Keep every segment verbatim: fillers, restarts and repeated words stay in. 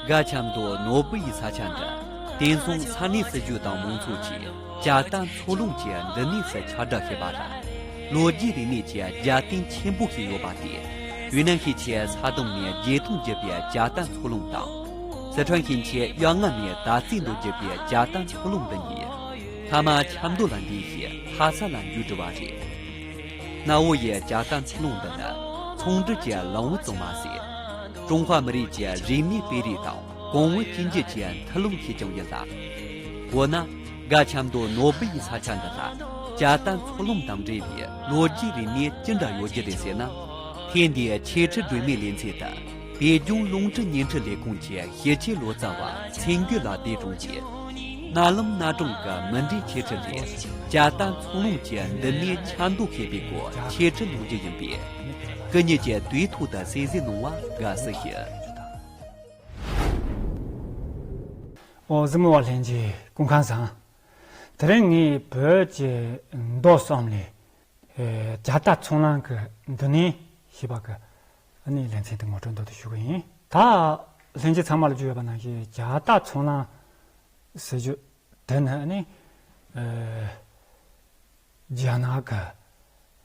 སྒ་ཆབ་མདོ་ནོར་བུ་ཡི་ས་ཆ་འདི་དེང་སང་ས་གནས་སྲིད་གཞུང་དང་མང་ཚོགས་ཀྱིས་ཇ་རྟ་མཚོ་ལུང་གི་འདུ་གནས་སུ་ཁྱབ་བསྒྲགས་བྱེད་པ་ལ། ལོ་རྒྱུས་རིག་གནས་ཀྱི་རྒྱབ་རྟེན་ཆེན་པོ་ཞིག་ཡོད་པ་སྟེ། ཡུན་ནན་ཤེས་ཆེ་ས་དོམ་ནས་བརྒྱད་སྟོང་བརྒྱུད་པའི་ཇ་རྟ་མཚོ་ལུང་དང་། སི་ཁྲོན་ཤེས་ཆེ་གཡོ་རྔ་ནས་དར་རྩེ་མདོ་བརྒྱུད་པའི་ཇ་རྟ་མཚོ་ལུང་འདི་གཉིས། ཐ་མ་ཆབ་མདོ་ལ་འདས་ཤིང་ལྷ་ས་ལ་འགྱུར་འགྲོ་བ་རེད། གནའ་བོ་ཡི་ཇ་རྟ་མཚོ་ལུང་འདི་ནི་ཚོང་འབྲེལ་གྱི་ལམ་བུ་ཙམ་མ་ཟད། ཀྲུང་ཧྭ་མི་རིགས་ཀྱི་རིག་གནས་སྤེལ་རེས་དང་གོང་བུ་གཅིག་གྱུར་གྱི་མཐུད་ལམ་ཞིག་ཀྱང་ཡིན་ལ། འོ་ན། སྒ་ཆབ་མདོ་ནོར་བུ་ཡི་ས་ཆ་འདི་ལ་ཇ་རྟ་མཚོ་ལུང་དང་འབྲེལ་བའི་ལོ་རྒྱུས་རིག་གནས་ཅི་འདྲ་ཡོད་རྒྱུ་རེད་ཟེར་ན། ཐེངས་འདིའི་འཆད་ཁྲིད་སྒྲོན་མེའི་ལེ་ཚན་དུ། བོད་ལྗོངས་རླུང་འཕྲིན་བརྙན་འཕྲིན་ལས་ཁུངས་ཀྱི་ཞིབ་དཔྱད་ལོ་ཙཱ་བ་ཚེ་མགོན་ལགས་དེ་དྲུང་གིས། གནའ་ལམ་གནའ་གྲོང་གི་མུ་འབྲེལ་འཆད་ཁྲིད་ལས་ཇ་རྟ་མཚོ་ལུང་གི་འདུ་གནས་ཆ་མདོ་ཤེས་པའི་སྐོར་འཆད་ཁྲིད་གནང་རྒྱུ་ཡིན་པས། སྐུ་ཉིད་ཀྱིས་དུས་ཐོག་ཏུ་གསན་གཟིགས་གནང་བར་དགའ་བསུ་ཞུ། ཨོ་གཟིགས་མོ་བ་ལྷན་རྒྱས་སྐུ་ཁམས་བཟང་། དེ་རིང་ངས་བོད་ཀྱི་མདོ་གསུམ་ལས། ཨེ། ཇ་རྟ་ཚོང་ལམ་གྱི་འདུ་གནས་ཞེས་པ་གི་ཨ་ནི་ལེ་ཚན་དེ་ངོ་སྤྲོད་མདོར་བསྡུས་ཞུ་གི་ཡིན། ད་ལྷན་རྒྱས་ཚང་མ་ལ་བརྗོད་ཡོད་པ་ནང་བཞིན་ཇ་རྟ་ཚོང་ལམ་ཟེར་རྒྱུ་དེ་ནི་ཨ་ནི་ཨེ། རྒྱ་ནག་གི་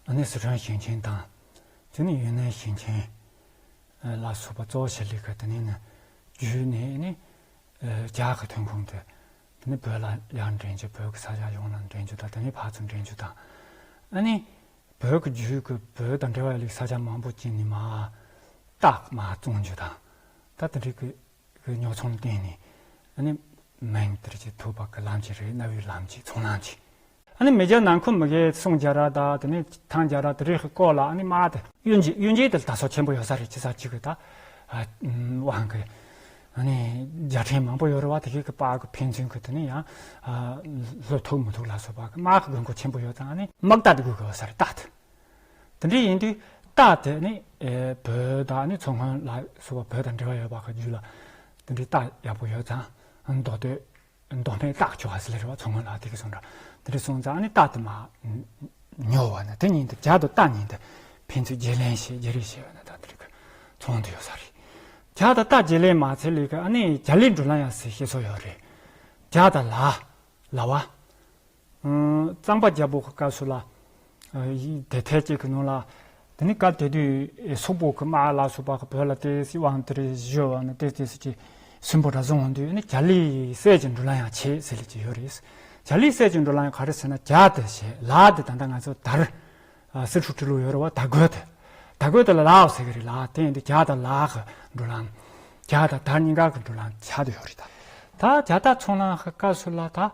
ཨ་ནི་སི་ཁྲོན་ཞིང་ཆེན་དང་དེ་ནི་ཡུན་ནན་ཞིང་ཆེན་ལ་སོགས་པ་གཙོ་བོ་ཆེ་ལི་གི་དེ་ནས་ནི་བརྒྱུད་ནས་ཨ་ནི་ཇ་གི་ཐོན་ཁུངས་དེ། དེ་ནི་བོད་ལ་ཡར་འདྲེན་རྒྱུ། བོད་ཀྱི་ས་ཆ་ཡོངས་ལ་འདྲེན་རྒྱུ་དང་། དེ་ནི་ཕར་ཚུར་འདྲེན་རྒྱུ་དང་། ཨ་ནི་བོད་ཀྱི་རྒྱུད་ཀྱི་བོད་དང་འབྲེལ་བ་ཡོད་ལིག་ས་ཆ་མང་པོ་ཅིག་ནས་མར་རྟ་མར་བཙོང་རྒྱུ་དང་། ད་དེ་འདྲའི་གི་གི་ཉོ་ཚོང་བརྟེན་ནས་ཨ་ནི་མིང་དེར་གྱི་ཐོབ་པ་གི་ལམ་ཅིག་རེད། གནའ་བོའི་ལམ་ཅིག་ཚོང་ལམ་ཅིག་ཨ་ནི་མི་རྒྱ་ནང་ཁུལ་མི་གའི་སོང་རྒྱ་ར་དང་དེ་ནས་ཐང་རྒྱ་ར་དེ་རིགས་ཀྱི་སྐོར་ལ་ཨ་ནི་མར་དེ་གཡུལ་འགྱེད་གཡུལ་འགྱེད་དེ་ལ་དར་སྲོལ་ཆེན་པོ་ཡོད་ས་རེད། ཅི་ས་ཅིག་གི་ད་ཨ་དབང་གི་ཨ་ནི་རྒྱལ་ཕྲན་མང་པོ་ཡོད་རེད་བ། དེ་གི་གི་པར་གི་ཕན་ཚུན་གི་དེ་ནི་ཡང་ཨ་སླེབས་ཐུབ་མི་ཐུབ་ལ་སོགས་པ་གི་དམག་གི་དགོས་མཁོ་ཆེན་པོ་ཡོད་ཙང་། ཨ་ནི་དམག་རྟ་དེ་དགོས་གི་ཡོད་ས་རེད། རྟ་དེ་དེ་འདྲ་ཡིན་དུས་རྟ་དེ་ནི་ཨེ་བོད་དང་ཨ་ནི་མཚོ་སྔོན་ལ་སོགས་པ་བོད་དང་འབྲེལ་བ་ཡོད་པ་གི་རྒྱུད་ལ་དེ་འདྲའི་རྟ་ཡག་པོ་ཡོད་ཙང་། ཨ་ནི་མདོ་སྟོད། མདོ་སྨད་སྟག་ཆོག་ཨ་སི་ལེ་རེད་བ། མཚོ་སྔོན་ལ་དེ་གི་སོང་འདྲ། དེ་རེད་སོང་ཙང་ཨ་ནི་རྟ་དེ་མར་ཉོ་བ་ན་དེ་ཉིན་དེ་ཇ་དང་རྟ་གཉིས་དེ་ཕན་ཚུན་བརྗེ་ལེན་བྱེད་བརྗེ་རེས་བྱེད་བ་ན་ད་དེ་རིགས་ཚོང་དུ་ཡོད་ས་རེད། ཇ་དང་རྟ་བརྗེ་ལེན་མ་ཚད་ལས་ཀ་ཨ་ནི་ཇ་ལི་འགྲོ་ལམ་ཡང་ཟེར་བཤད་སྲོལ་ཡོད་རེད། ཇ་དང་ལ་ལ་བ། ཨ་གཙང་པ་རྒྱལ་པོ་གི་སྐབས་སུ་ལ། ཨ་ཡི་དེ་ཐད་ཅིག་གི་ནང་ལ། དེ་ནི་སྐབས་དེ་དུས་སོག་པོ་གི་དམག་ལ་སོགས་པ་གི་བོད་ལ་དེ་སྲིད་དབང་དེ་རེ་བཞི་བ་ནི་དེ་དེ་སྲིད་ཀྱི་སུན་པོ་འདྲ་བཟུང་འོང་དུས་ནི་ཇ་ལི་སེར་གྱི་འགྲོ་ལམ་ཡང་ཆད་ཟེར་ལེ་ཅིག་ཡོད་རེད། ཇ་ལི་སེར་གྱི་འགྲོ་ལམ་ཡང་ག་རེ་ཟེར་ན་ཇ་དེ་བྱས་ལ་དེ་ད་ལྟ་ང་ཚོ་དར། ཨ་སི་ཁྲོན་ཁྲི་ལུ་ཡོད་རེད་བ། དར་གོས་དེ། དར་གོས་དེ་ལ་ལའོ་ཟེར་གི་རེད། ལ་དེ་ཡིན་དུས་ཇ་དང་ལ་གི་འགྲོ་ལམ། ཇ་དང་དར་གཉིས་ཀ་གི་འགྲོ་ལམ་ཆགས་བསྡད་ཡོད་རེད་ད། ད་ཇ་རྟ་ཚོང་ལམ་གི་སྐབས་སུ་ལ་ད།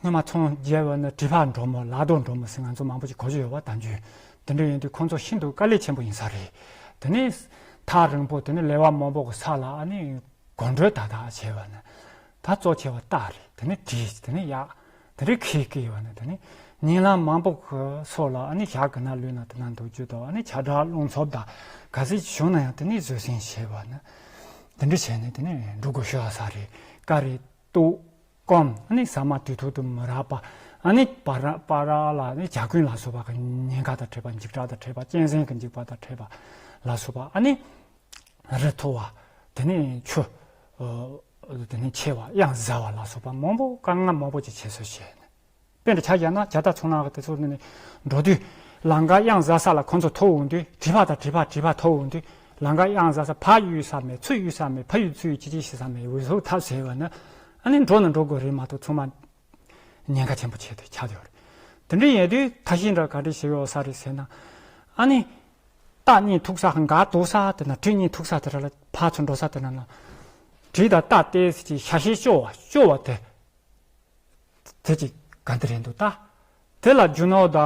སྔོན་མ་ཚོང་རྒྱག་པ་ནི་གྲི་ཕག་འབྲོག་མོ་ལ་རྡོ་འབྲོག་མོ་ཟེར་ང་ཚོ་མང་པོ་ཅིག་གོ་རྒྱུ་ཡོད་པ་དང་རྒྱུ། དེ་འདྲ་ཡིན་དུས་ཁོང་ཚོ་ཤིན་ཏུ་དཀའ་ལས་ཆེན་པོ་ཡིན་ས་རེད། དེ་ནས་ཐག་རིང་པོ་དེ་ནས་ལེ་བ་མང་པོ་གི་ས་ལ་ཨ་ནི་གོམ་བགྲོད་ད་ད་བྱས་པ་ནི། ད་གཙོ་ཆེ་བ་རྟ་རེད། དེ་ནས་གྲི། དེ་ནས་གཡག་དེ་རིགས་ཁྱེར་གི་ཡོད་ནི། དེ་ནས་ཉིན་གླང་མང་པོ་གི་སོགས་ལ་ཨ་ནི་ཞག་གི་ན་ལུས་ན་དེ་ན་འདུག་རྒྱུ་དང་། ཨ་ནི་ཆ་འདྲ་རླུང་འཚུབ་དང་ག་ཚོད་བྱུང་ན་ཡང་དེ་ནས་བཟོད་བསྲན་བྱས་པ་ནི། དེ་འདྲ་བྱས་ནས་དེ་ནས་འགྲོ་དགོས་ཤོག་ས་རེད། ཀ་རེད། ཏོག་སྐོམ། ཨ་ནི་ཟ་མ་དུས་ཐོག་ཏུ་མི་རག་པ། ཨ་ནི་པ་ར་པ་ར་ལ་ནི་ཇ་རྐུན་ལ་སོགས་པ་གི་ཉེན་ཁ་དང་འཕྲད་པ། འཇིགས་སྐྲག་དང་འཕྲད་པ། གཅན་གཟན་གྱི་འཇིགས་པ་དང་འཕྲད་པ་ལ་སོགས་པ། ཨ་ནི་རི་མཐོ་བ། དེ་ནས་ཆུ་ཨ་དེ་ནས་ཆེ་བ། གཡང་གཟར་བ་ལ་སོགས་པ་མང་པོ་དཀའ་ངལ་མང་པོ་ཅིག་འཕྲད་སྲོལ་བྱས་ནས། དཔེ་འདྲ་ཆ་བཞག་ན་ཇ་རྟ་ཚོང་ལམ་གི་དེ་ཚོ་ནས་འགྲོ་དུས་ལམ་ཁ་གཡང་གཟར་ས་ལ་ཁོང་ཚོ་ཐུག་འོང་དུས། གྲི་ཕག་དང་གྲི་ཕག་གྲི་ཕག་ཐུག་འོང་དུས། ལམ་ཁ་གཡང་གཟར་ས། ཕར་གཡུག་ས་མེད། ཚུར་གཡུག་ས་མེད། ཕར་གཡུག་ཚུར་གཡུག་ཅི་ཅི་བྱེད་ས་མེད། འུ་ཚོ་ཐབས་ཟད་པ་ནི། ཨ་ནི་འགྲོ་ནི་འགྲོ་དགོས་རེད་མ་གཏོགས་ཚང་མ་ཉེན་ཁ་ཆེན་པོ་ཆེ་དུ་ཆགས་ཡོད་རེད། དེ་འདྲ་ཡིན་དུས་ཐབས་ཤེས་འདྲ་ག་འདྲ་བྱེད་ཡོད་ས་རེད་ཟེར་ན། ཨ་ནི་རྟ་གཉིས་ཐུག་ས་ག་འདུག་ས་དེ་ན། གྲི་གཉིས་ཐུག་ས་དེ་ར་ལ་ཕར་ཚུར་འགྲོ་ས་དེ་ན་ལ། གྲི་དང་རྟ་དེ་ཅིག་ཤ་ཤེད་སྐྱོ་བ་སྐྱོ་བ་དེ། དེ་ཅིག་ག་འདི་རེད་འདུག་ད། དེ་ལ་རྒྱུ་ནོར་ད་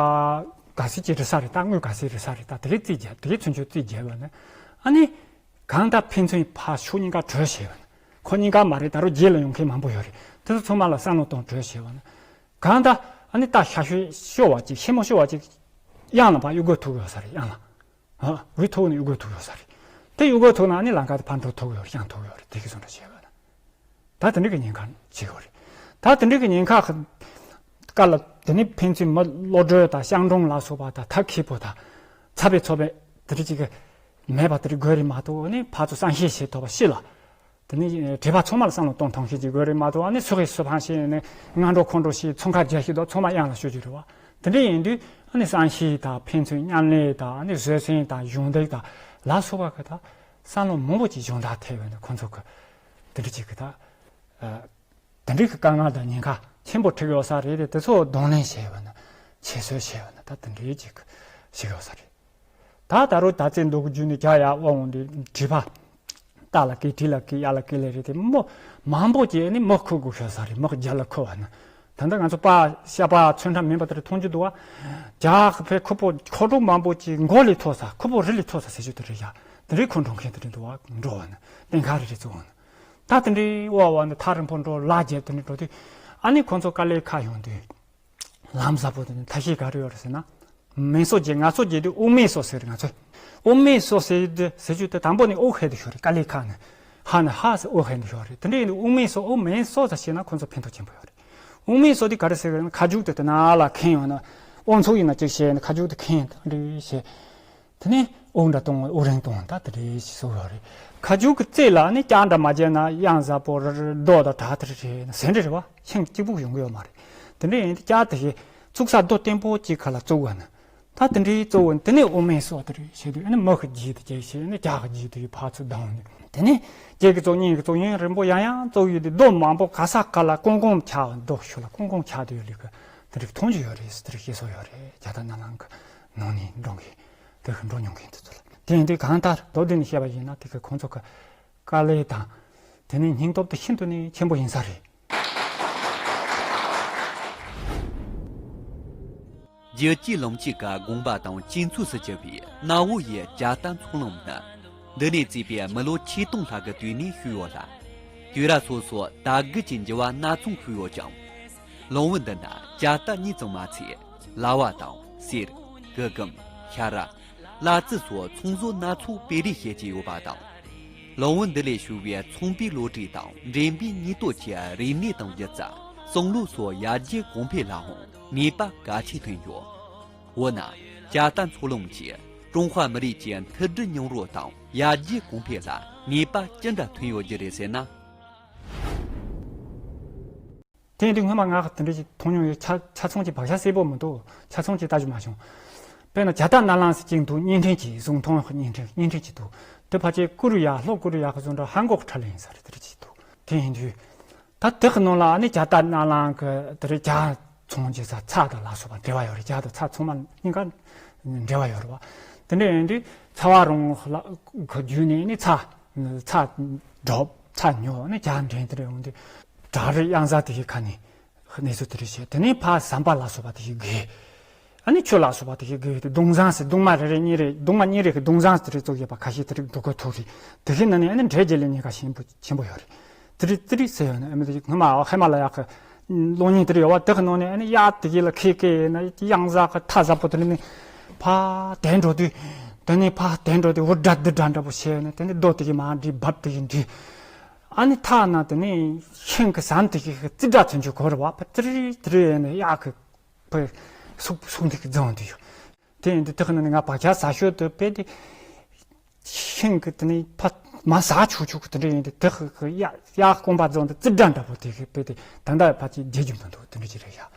ག་ཚོད་ཅིག་རེད་ས་རེད། ད་དངུལ་ག་ཚོད་རེད་ས་རེད། ད་དེ་གའི་རྩིས་རྒྱག་དེ་གའི་ཚུན་ཆོད་རྩིས་རྒྱག་པ་ནི། ཨ་ནི་གང་ལྟར་ཕན་ཚུན་ཕར་ཕྱོགས་གཉིས་ཀ་གྲོས་བྱས་པ་ནི། ཁོ་གཉིས་ཀ་མ་རེད། ད་རུང་རྗེས་ལ་ཡོང་མཁན་མང་པོ་ཡོད་རེད། དེ་ཚོ་ཚང་མ་ལ་བསམ་བློ་གཏོང་གྲོས་བྱས་པ་ནི། གང་ལྟར་ཨ་ནི་རྟ་ཤ་ཤོད་ཤོར་བ་ཅིག་ཤེད་མོ་ཤོར་བ་ཅིག་གཡང་ལ་ཕར་གཡུག་དགོས་ཐུག་ཡོད་ས་རེད། གཡང་ལ། ཨ་འུ་ཐུག་ནས་གཡུག་དགོས་ཐུག་ཡོད་ས་རེད། དེ་གཡུག་དགོས་ཐུག་ན་ཨ་ནི་ལམ་ཁ་དེ་ཕར་འགྲོ་ཐུག་ཡོད་རེད། གཡང་ཐུག་ཡོད་རེད། དེ་གའི་བཟོ་འདྲ་བྱས་པ་ནི། ད་དེ་འདྲ་གི་ཉེན་ཁ་ཆེ་བ་རེད། ད་དེ་འདྲ་གི་ཉེན་ཁ་སྐབས་ལ་དེ་ནི་ཕན་ཚུན་མི་བློ་གྲོས་དང་སྤྱང་གྲུང་ལ་སོགས་པ་དང་ཐབས་མཁས་པོ་དང་ཚ་བའི་ཚོ་བའི་དེ་འདྲ་ཅིག་གི་མེད་པ་དེ་འདྲ་དགོས་རེད་མ་གཏོགས། ནི་ཕར་ཚུར་བསམ་ཤེས་བྱེད་ཐུབ་པ་ཤི་ལ། དེ་ནས་བྲེལ་བ་ཚང་མ་ལ་བསམ་བློ་གཏོང་ཐུབ་མཁན་ཅིག་དགོས་རེད་མ་གཏོགས། ཨ་ནི་སུ་གིས་སུ་ཕངས་ཤེས་ནས་ངན་འགྲོ་ཁོང་ཁྲོ་ཞིག་འཚོང་ཁ་རྒྱག་ཤེས་དང་ཚང་མ་གཡང་ལ་ཤོར་རྒྱུ་རེད་བ། དེ་འདྲ་ཡིན་དུས་ཨ་ནི་བསམ་ཤེས་དང་ཕན་ཚུན་མཉམ་ལས་དང་ཨ་ནི་བཟོད་བསྲན་དང་གཞོགས་འདེགས་དང་ལ་སོགས་པ་གི་ད་བསམ་བློ་མང་པོ་ཅིག་སྦྱོང་བརྡར་ཐེབས་ཡོད་ནས་ཁོང་ཚོ་གི་དེ་འདྲ་ཅིག་གི་ད་དེ་འདྲའི་གི་དཀའ་ངལ་དང་ཉེན་ཁ་ཆེན་པོ་འཕྲད་ཡོད་ས་རེད་དེ། དེ་ཚོ་གདོང་ལེན་བྱས་ཡོད་ན་ཁྱད་གསོད་བྱས་ཡོད་ན་ད་དེ་འདྲའི་ཅིག་ཞིག་ཡོད་ས་རེད། ད་ད་རུང་ད་ཚེ་འདུག་རྒྱུ་ནི་རྒྱ་ཡག་དབང་འོང་དུས་བྲིས་པ་རྟ་ལ་བཀལ་གྲི་ལ་བཀལ་གཡག་ལ་བཀལ་ལེ་རེད་དེ། མི་མང་པོ་ཅིག་ནི་མི་ཁུར་དགོས་ཤོག་ས་རེད། མི་རྒྱ་ལ་ཁུར་བ་ན་ད་ལྟ་ང་ཚོ་པ་ཤ་པ་ཚོན་ཁྲ་མིན་པ་དེར་མཐོང་རྒྱུ་འདུག་བ། རྒྱ་ཕའི་ཁུར་པོ་མཁོ་སྤྲོད་མང་པོ་ཅིག་མགོ་ལས་མཐོ་ས་ཁུར་པོ་རི་ལས་མཐོ་ས་ཟེར་རྒྱུ་དེ་རེད་ཡ། དེ་རིགས་ཁོ་འགྲོ་མཁན་དེ་རེད་འདུག་བ། འགྲོ་བ་ན་གཏན་ཁ་རེ་རེ་བཙུགས་བ་ན་ད་དེ་འདྲའི་དབའ་བ་ན་ཐག་རིང་པོ་འགྲོ་ལ་རྒྱབ་དེ་འདྲ་འགྲོ་དུས་ཨ་ནི་ཁོང་ཚོ་དཀའ་ལས་ཁག་ཡོང་དུས། ལམ་ཟབ་པོ་དེ་ནི་ཐབས་ཤེས་ག་རེ་ཡོད་རེད་ཟེར་ན། མེ་སོ་རྒྱས་ང་ཚོ་རྒྱས་དུས་དབུ་མེ་སོ་ཟེར་ང་ཚོས། དབུ་མེ་སོ་ཟེར་དུས་ཟེར་རྒྱུ་དེ་དང་པོ་ནི་དབུ་ཧེ་དུ་ཤོར་རེད། དཀའ་ལས་ཁག་ནི་ཧ་ནི་ཧ་ཟེར་དབུ་ཧེ་དུ་ཤོར་རེད། དེ་འདྲ་ཡིན་དུས་དབུ་མེ་སོ་དབུ་མེ་སོ་ཟ་བྱས་ན་ཁོང་ཚོ་ཕན་ཐོགས་ཆེན་པོ་ཡོད་རེད། དབུ་མེ་སོ་དེ་ག་རེ་ཟེར་གི་ན་ཁ་རྒྱུག་དེ་དེ་ན་ལ་འཁེན་ཡོང་ན་དབུ་ཚུགས་ཡིན་ན་ཅིག་བྱས་ན་ཁ་རྒྱུག་དེ་འཁེན་དང་འདྲ་བྱས། དེ་ནས་དབུགས་འདྲ་གཏོང་དབུགས་རིང་གཏོང་ད་དེ་འདྲའི་ཞིག་བཟོ་ཡོད་རེད། ཁ་རྒྱུག་གི་རྩེ་ལ་ནི་ལྕགས་འདྲ་མ་བརྒྱབ་ན་གཡང་གཟར་པོ་རི་རི་རྡོ་དང་བྲག་དེ་རེད་ཟེར་འདྲ་རེད་བ། ཤིང་གཅིག་པུ་ཡོང་གི་ཡོད་མ་རེད། དེ་འདྲ་ཡིན་དུས་ལྕགས་དེ་ཞིག་བཙུགས་ས་རྡོ་བརྟན་པོ་གཅིག་ཁ་ལ་བཙུགས་བ་ན་ད་དེ་འདྲའི་གཙོ་བོ་དེ་ནས་དབུ་མའི་སོ་དེ་རེད་བྱས་དུས་ཨ་ནི་མི་གི་རྗེས་དེ་རྒྱས་བྱས་ནས་ལྕགས་གི་རྗེས་དེ་ཕར་ཚུར་ལྡང་ནས་དེ་ནས་རྒྱལ་གི་གཙོ་གཉིས་ཀྱི་གཙོ་ཡུན་རིང་པོ་ཡང་ཡང་བཙུགས་ཡོད་དུས་རྡོ་མང་པོ་ག་ས་ག་ལ་ཀོང་ཀོང་ཆགས་རྡོ་ཤུལ་ལ་ཀོང་ཀོང་ཆགས་དུ་ཡོད་ལུགས་གི་དེ་རིགས་མཐོང་རྒྱུ་ཡོད་རེད། དེ་རིགས་ཤེས་སོ་ཡོད་རེད། རྒྱ་དར་ནག་ལང་གི་ནང་ནས་འགྲོ་གི་དེ་གི་འགྲོ་མྱོང་མཁན་དེ་ཚོ་ལ། དེ་ཡིན་དུས་གང་ལྟར་མདོར་བསྡུས་ནས་བཤད་པ་ཡིན་ན་དེ་གི་ཁོང་ཚོ་གི་དཀའ་ལས་དང་དེ་ནས་སྙིང་སྟོབས་དེ་ཤིན་ཏུ་ནས་ཆེན་པོ་ཡིན་ས་རེད། རྒྱལ་གཅེས་ལམ་གཅིག་གི་དགོངས་པ་དང་གཅིག་མཚུངས་སུ་གྱུར་པའི་གནའ་བོ་ཡི་རྒྱ་དར་ཚོགས་ལམ་ནི། འདི་ནས་བརྩིས་པའི་མི་ལོ་ཆིག་སྟོང་ལྷག་གི་དུས་ནས་བཞུགས་ཡོད་ལ། དུས་རབས་སོ་སོར་དར་རྒུད་ཀྱི་འགྱུར་བ་སྣ་ཚོགས་བྱུང་ཡོད་ཀྱང་། ལམ་བུ་འདི་ན་རྒྱ་དར་གཉིས་ཙམ་མ་ཚད། ལྭ་བ་དང་གསེར། གུར་གུམ། ཤ་ར། གླ་རྩི་སོགས་ཚོང་བཟོ་སྣ་ཚོགས་སྤེལ་རེས་བྱེད་ཀྱི་ཡོད་པ་དང་། ལམ་བུ་འདི་ལས་བྱུང་བའི་ཚོང་པའི་བློ་གྲོས་དང་འདྲེན་པའི་ནུས་སྟོབས་ཀྱིས་རིག་གནས་དང་སྒྱུ་རྩལ། བསམ་བློ་སོགས་ཡར་རྒྱས་གོང་འཕེལ་ལའང་ནུས་པ་གལ་ཆེ་ཐོན་ཡོད། འོ་ན། རྒྱ་དར་ཚོགས་ལམ་གྱིས་ཀྲུང་ཧྭ་མི་རིགས་ཀྱི་མཐུན་སྒྲིལ་མཉམ་རོགས་དང་ཡར་རྒྱས་གོང་འཕེལ་ལ་ནུས་པ་ཅི་འདྲ་ཐོན་ཡོད་རྒྱུ་རེད་ཟེར་ན། དེ་ཡིན་དུས་སྔོན་མ་ང་དེ་འདྲ་ཞིག་མཐོང་མྱོང་ཡོད། ཆ་ཆ་ཚང་གི་བག་ཆགས་གསལ་པོ་མི་འདུག་ཆ་ཚང་གི་ལྟ་རྒྱུ་མ་བྱུང་། དཔེར་ན་རྒྱ་དར་སྣ་ལམ་ཟེར་གཅིག་འདུག་བརྙན་འཕྲིན་གྱི་བཟུང་ཐོང་བརྙན་འཕྲིན་བརྙན་འཕྲིན་གྱི་འདུག་དེ་ཕལ་ཆེར་ཀོ་རི་ཡ་ལྷོ་ཀོ་རི་ཡ་གི་བཟོ་འདྲ་ཧན་གོག་ཁྲ་ལེ་ཡིན་ས་རེད། དེ་འདྲ་ཞིག་འདུག་དེ་ཡིན་དུས། ད་དེ་གི་ནང་ལ་ཨ་ནི་རྒྱ་དར་སྣ་ལམ་གི་དེ་རིང་རྒྱ་ཚོང་བྱེད་ས་ཚྭ་དང་ལ་སོགས་པ་འབྲེལ་བ་ཡོད་རེད། རྒྱ་དང་ཚྭ་ཚང་མ་གཉིས་ཀ་འབྲེལ་བ་ཡོད་རེད་བ། དེ་འདྲ་ཡིན་དུས་ཚྭ་བ་རོང་ལ་གི་བརྒྱུད་ནས་ནི་ཚྭ་ཚྭ་སྒྲོབ་ཚྭ་ཉོ་ནི་རྒྱ་འདྲེན་དེ་འདྲ་ཡོང་དུས་བྲག་རི་གཡང་གཟར་དེ་ཞིག་ཁ་ནས་གནས་ཚུལ་དེ་འདྲ་བྱས། དེ་ནས་ཕར་ཟམ་པ་ལ་སོགས་པ་དེ་ཞིག་བརྒལ། ཨ་ནི་ཆུ་ལ་སོགས་པ་དེ་ཞིག་བརྒལ་དུས་གདུང་བཟང་ཟེར་གདུང་མ་རེ་རེ་གཉིས་རེ་གདུང་མ་གཉིས་རེ་གི་གདུང་བཟང་དེ་རེ་བཙུགས་ཡོད་པ་ཁ་ཤས་དེ་རིགས་འགྲོ་དགོས་ཐུག་རེད། དེ་གི་ནང་ནས་ཨ་ནི་འབྲས་རྒྱལ་ལས་གཉིས་ཀ་ཞན་པོ་ཆེན་པོ་ཡོད་རེད། ཙི་རི་ཙི་རི་ཟེར་ཡོད་ན་ཨ་མི་དེ་སྔོན་མ་ཧི་མ་ལ་ཡ་གི་གློག་བརྙན་དེ་རེ་ཡོད་བ། དེ་གི་ནང་ནས་ཨ་ནི་གཡག་དེ་གི་ལ་ཁེ་ཁེ་ཡིན་ན་གཡང་གཟར་གི་ཐག་ཟབ་པོ་དེ་ནས་ཕར་དེད་འགྲོ་དུས། དེ་ནས་ཕར་དེད་འགྲོ་དུས་འུར་སྒྲ་སྡུག་སྒྲ་འདྲ་པོ་བྱས་ནས་དེ་ནས་རྡོ་དེ་གི་མར་འདྲི་འབབ་དེ་གི་འདྲི། ཨ་ནི་ཐག་ན་དེ་ནས་ཤིང་གི་ཟམ་དེ་གི་ཙི་སྒྲ་ཚུན་ཆོད་གོ་རེད་བ། ཕར་ཙི་རི་ཙི་རི་ཡིན་ན་གཡག་གི་ཕར་སུག་སུག་འདི་གི་རྫོང་དུ་ཡོད། དེ་ཡིན་དུས་དེ་གི་ནང་ནས་ང་བག་ཆགས་ཟ་ཤོས་དེ་དཔེ་དེ་ཤིང་གི་དེ་ནས་ཕ་མ་ཟ་ཆུག་ཆུག་གི་དེ་འདྲ་ཡིན་དུས་དེ་གི་གི་གཡག་གཡག་རྐང་པ་རྫོང་དུ་ཙི་སྒྲ་འདྲ་པོ་དེ་གི་དཔེ་དེ་ད་ལྟ་ཕལ་ཆེར་བརྗེད་རྒྱུ་མི་འདུག་དེ་འདྲ་ཅིག་རེད་ཡ།